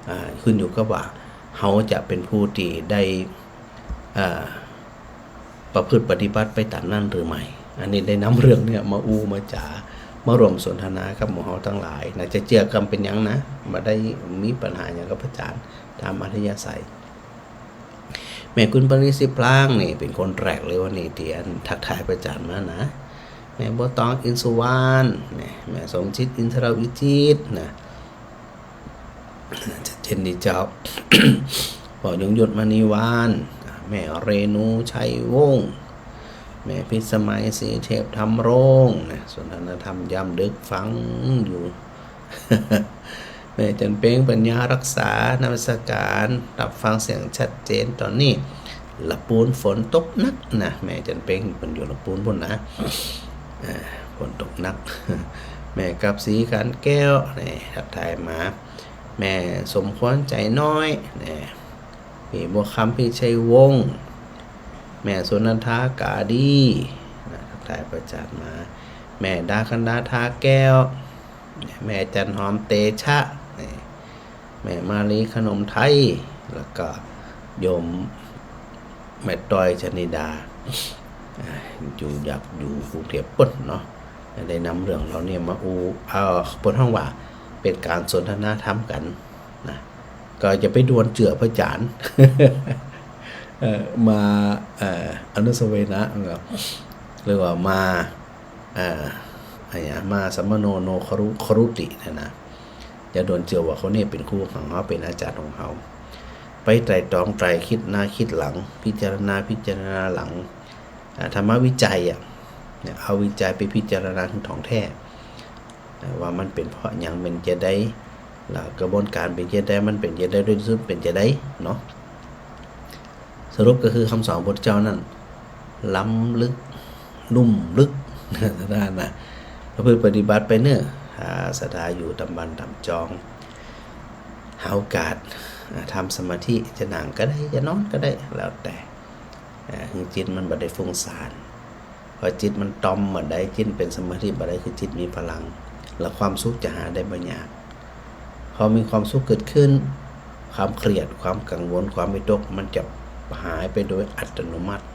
อ่า ขึ้นอยู่กับว่าเฮาจะเป๋นผู้ตี้ได้ อ่า ประพฤติปฏิบัติไปต๋ามนั้นหรือไม่ อันนี้ได้นำเรื่องเนี่ยมาอู้มาจ๋า มาร่วมสนทนากับหมู่เฮาตังหลายนะ จะเจื้อก็บ่เป๋นหยังนะ บ่ได้มีปัญหาหยังกับพระอาจารย์ ต๋ามอัธยาศัย แม่กุลปาริสิบพลางนี่เป๋นคนแรกเลยวันนี้ตี้อันทักทายพระอาจารย์มานะ แม่บัวตอง อินทร์สุวรรณ แม่ แม่สมจิต อินทรวิจิตรนะ เจ้นดีเจ้า ป้อยงยุทธ มณีวรรณ แม่เรนู ชัยวงศ์ แม่พิสมัย ศรีเทพธรรมรงค์นะ สนทนาธรรมยามดึกฟังอยู่ แม่จันเพ็ง ปัญญารักษา นมัสการ รับฟังเสียงชัดเจน ต๋อนนี้ละปูนฝนตกหนักนะ แม่จันเพ็งเปิ้นอยู่ละปูนปู้นนะ อ่า ฝนตกหนัก แม่กาบศรี ขันแก้ว นี่ ทักทายมา แม่สมควร ใจน้อย นี่ พี่บัวคำ พิชัยวงศ์ แม่สุนันทา กาดี นะ ทักทายพระอาจารย์มา แม่ดา กันดา ทาแก้ว แม่จันหอม เตชะ นี่ แม่มาลี ขนมไทย แล้วก็โยมแม่ต้อย ชนิดา อ่า อยู่ อยากอยู่กรุงเทพฯปู้นเนาะ ได้นำเรื่องเหล่านี้มาอู้ เอ่อ เปิ้นฮ้องว่าเป๋นก๋านสนทนาธรรมกั๋นนะ ก็จะไปดวนเจื้อพระอาจารย์ เอ่อ มา เอ่อ อนุสเวนะ หรือว่ามา เอ่อ อะหยัง มาสัมมโน โนครุ- ครุติเนี่ยนะ จะดวนเจื้อว่าคนนี้เป๋นครูของเฮา เป๋นอาจ๋ารย์ของเฮา ไปไตร่ตรองไตร่คิดหน้าคิดหลัง พิจารณาพิจารณาหลัง อ่า ธรรมวิจัยอะ เนี่ย เอาวิจัยไปพิจารณาถึงถ่องแท้ อ่า ว่ามันเป๋นเพราะหยัง เป๋นจาใด แล้วกระบวนก๋านเป๋นจาใด มันเป๋นจาใด โดยสุดเป๋นจาใดเนาะ สรุปก็คือกำสอนพระพุทธเจ้านั้น ล้ำลึก ลุ่มลึก นะ ประพฤติปฏิบัติไปเน่อ อ่า ศรัทธาอยู่ต๋ามบ้านต๋ามจอง หาโอกาส อ่า ทำสมาธิ จะนั่งก็ได้ จะนอนก็ได้ แล้วแต่ อ่า หื้อจิตมันบ่ได้ฟุ้งซ่าน พอจิตมันต่อมบ่ได้ จิตเป๋นสมาธิบ่ได้ คือจิตมีพลัง แล้วความสุขจะหาได้บ่ยาก พอมีความสุขเกิดขึ้น ความเครียด ความกังวล ความวิตก มันจะหายไปโดยอัตโนมัติ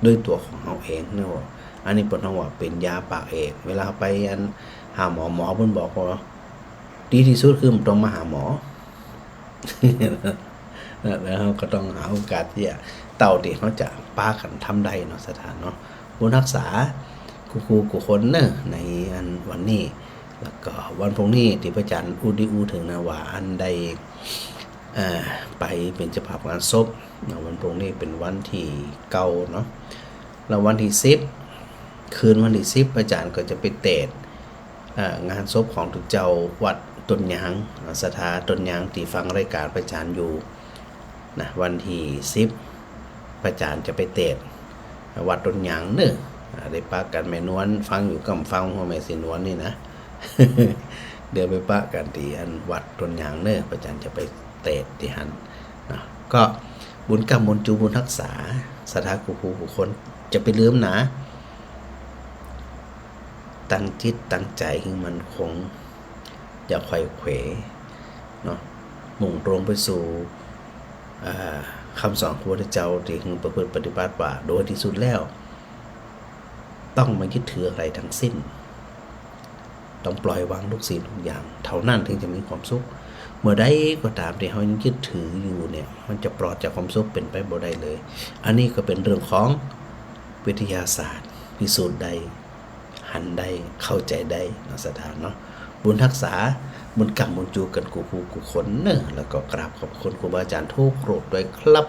ด้วยตั๋วของเฮาเองเนาะ อันนี้เปิ้นฮ้องว่าเป๋นยาปากเอก เวลาไปอันหาหมอ หมอเปิ้นบอกว่า ดีตี้สุดคือบ่ต้องมาหาหมอ นะ แล้วเฮาก็ต้องหาโอกาสตี้จะ เต้าตี้เฮาจะปากั๋นทำได้เนาะ ศรัทธาเนาะ บุญฮักษา กู้ๆ กู้คนเน่อ ในอันวันนี้ แล้วก็วันพรุ่งนี้ตี้พระอาจ๋ารย์อู้ดีอู้เถิงนะ ว่าอันได้ เอ่อ ไปเป๋นเจ้าภาพงานศพเนาะ วันพรุ่งนี้เป๋นวันตี้เก้าเนาะ แล้ววันตี้สิบ คืนวันตี้สิบ พระอาจ๋ารย์ก็จะไปเตสน์ เอ่อ งานศพของตุ๊เจ้าวัดต้นยาง ศรัทธาต้นยางตี้ฟังรายก๋านพระอาจ๋ารย์อยู่นะ วันตี้สิบ พระอาจ๋ารย์จะไปเตสน์วัดต้นยางเน่อ อ่า ได้ปะกั๋น แม่นวลฟังอยู่ก่ำฟัง หัวแม่ศรีนวลนี่นะ เดี๋ยวไปปะกั๋นตี้อันวัดต้นยางเน่อ พระอาจ๋ารย์จะไปเตสน์ตี้หั้นนะ ก็บุญก้ำบุญจูบุญฮักษา ศรัทธากู้ผู้กู้คน จะไปลืมนะ ตั้งจิตตั้งใจ๋หื้อมั่นคง อย่าไขว่เขวเนาะ มุ่งตรงไปสู่ อ่า กำสอนของพระพุทธเจ้าตี้หื้อประพฤติปฏิบัติว่า โดยตี้สุดแล้ว ต้องบ่ยึดถืออะไรทั้งสิ้น ต้องปล่อยวางทุกสิ่งทุกอย่าง เต้านั้นเถิงจะมีความสุข เมื่อใดก็ต๋ามตี้เฮายังยึดถืออยู่เนี่ย มันจะปลอดจากความสุขเป๋นไปบ่ได้เลย อันนี้ก็เป๋นเรื่องของวิทยาศาสตร์ พิสูจน์ได้ หันได้ เข้าใจ๋ได้เนาะ ศรัทธาเนาะ บุญฮักษา บุญกำบุญจู๋กั๋นกู้ผู้กู้คนเนาะ แล้วก็กราบขอบคุณครูบาอาจ๋ารย์ทุกรูปด้วยครับ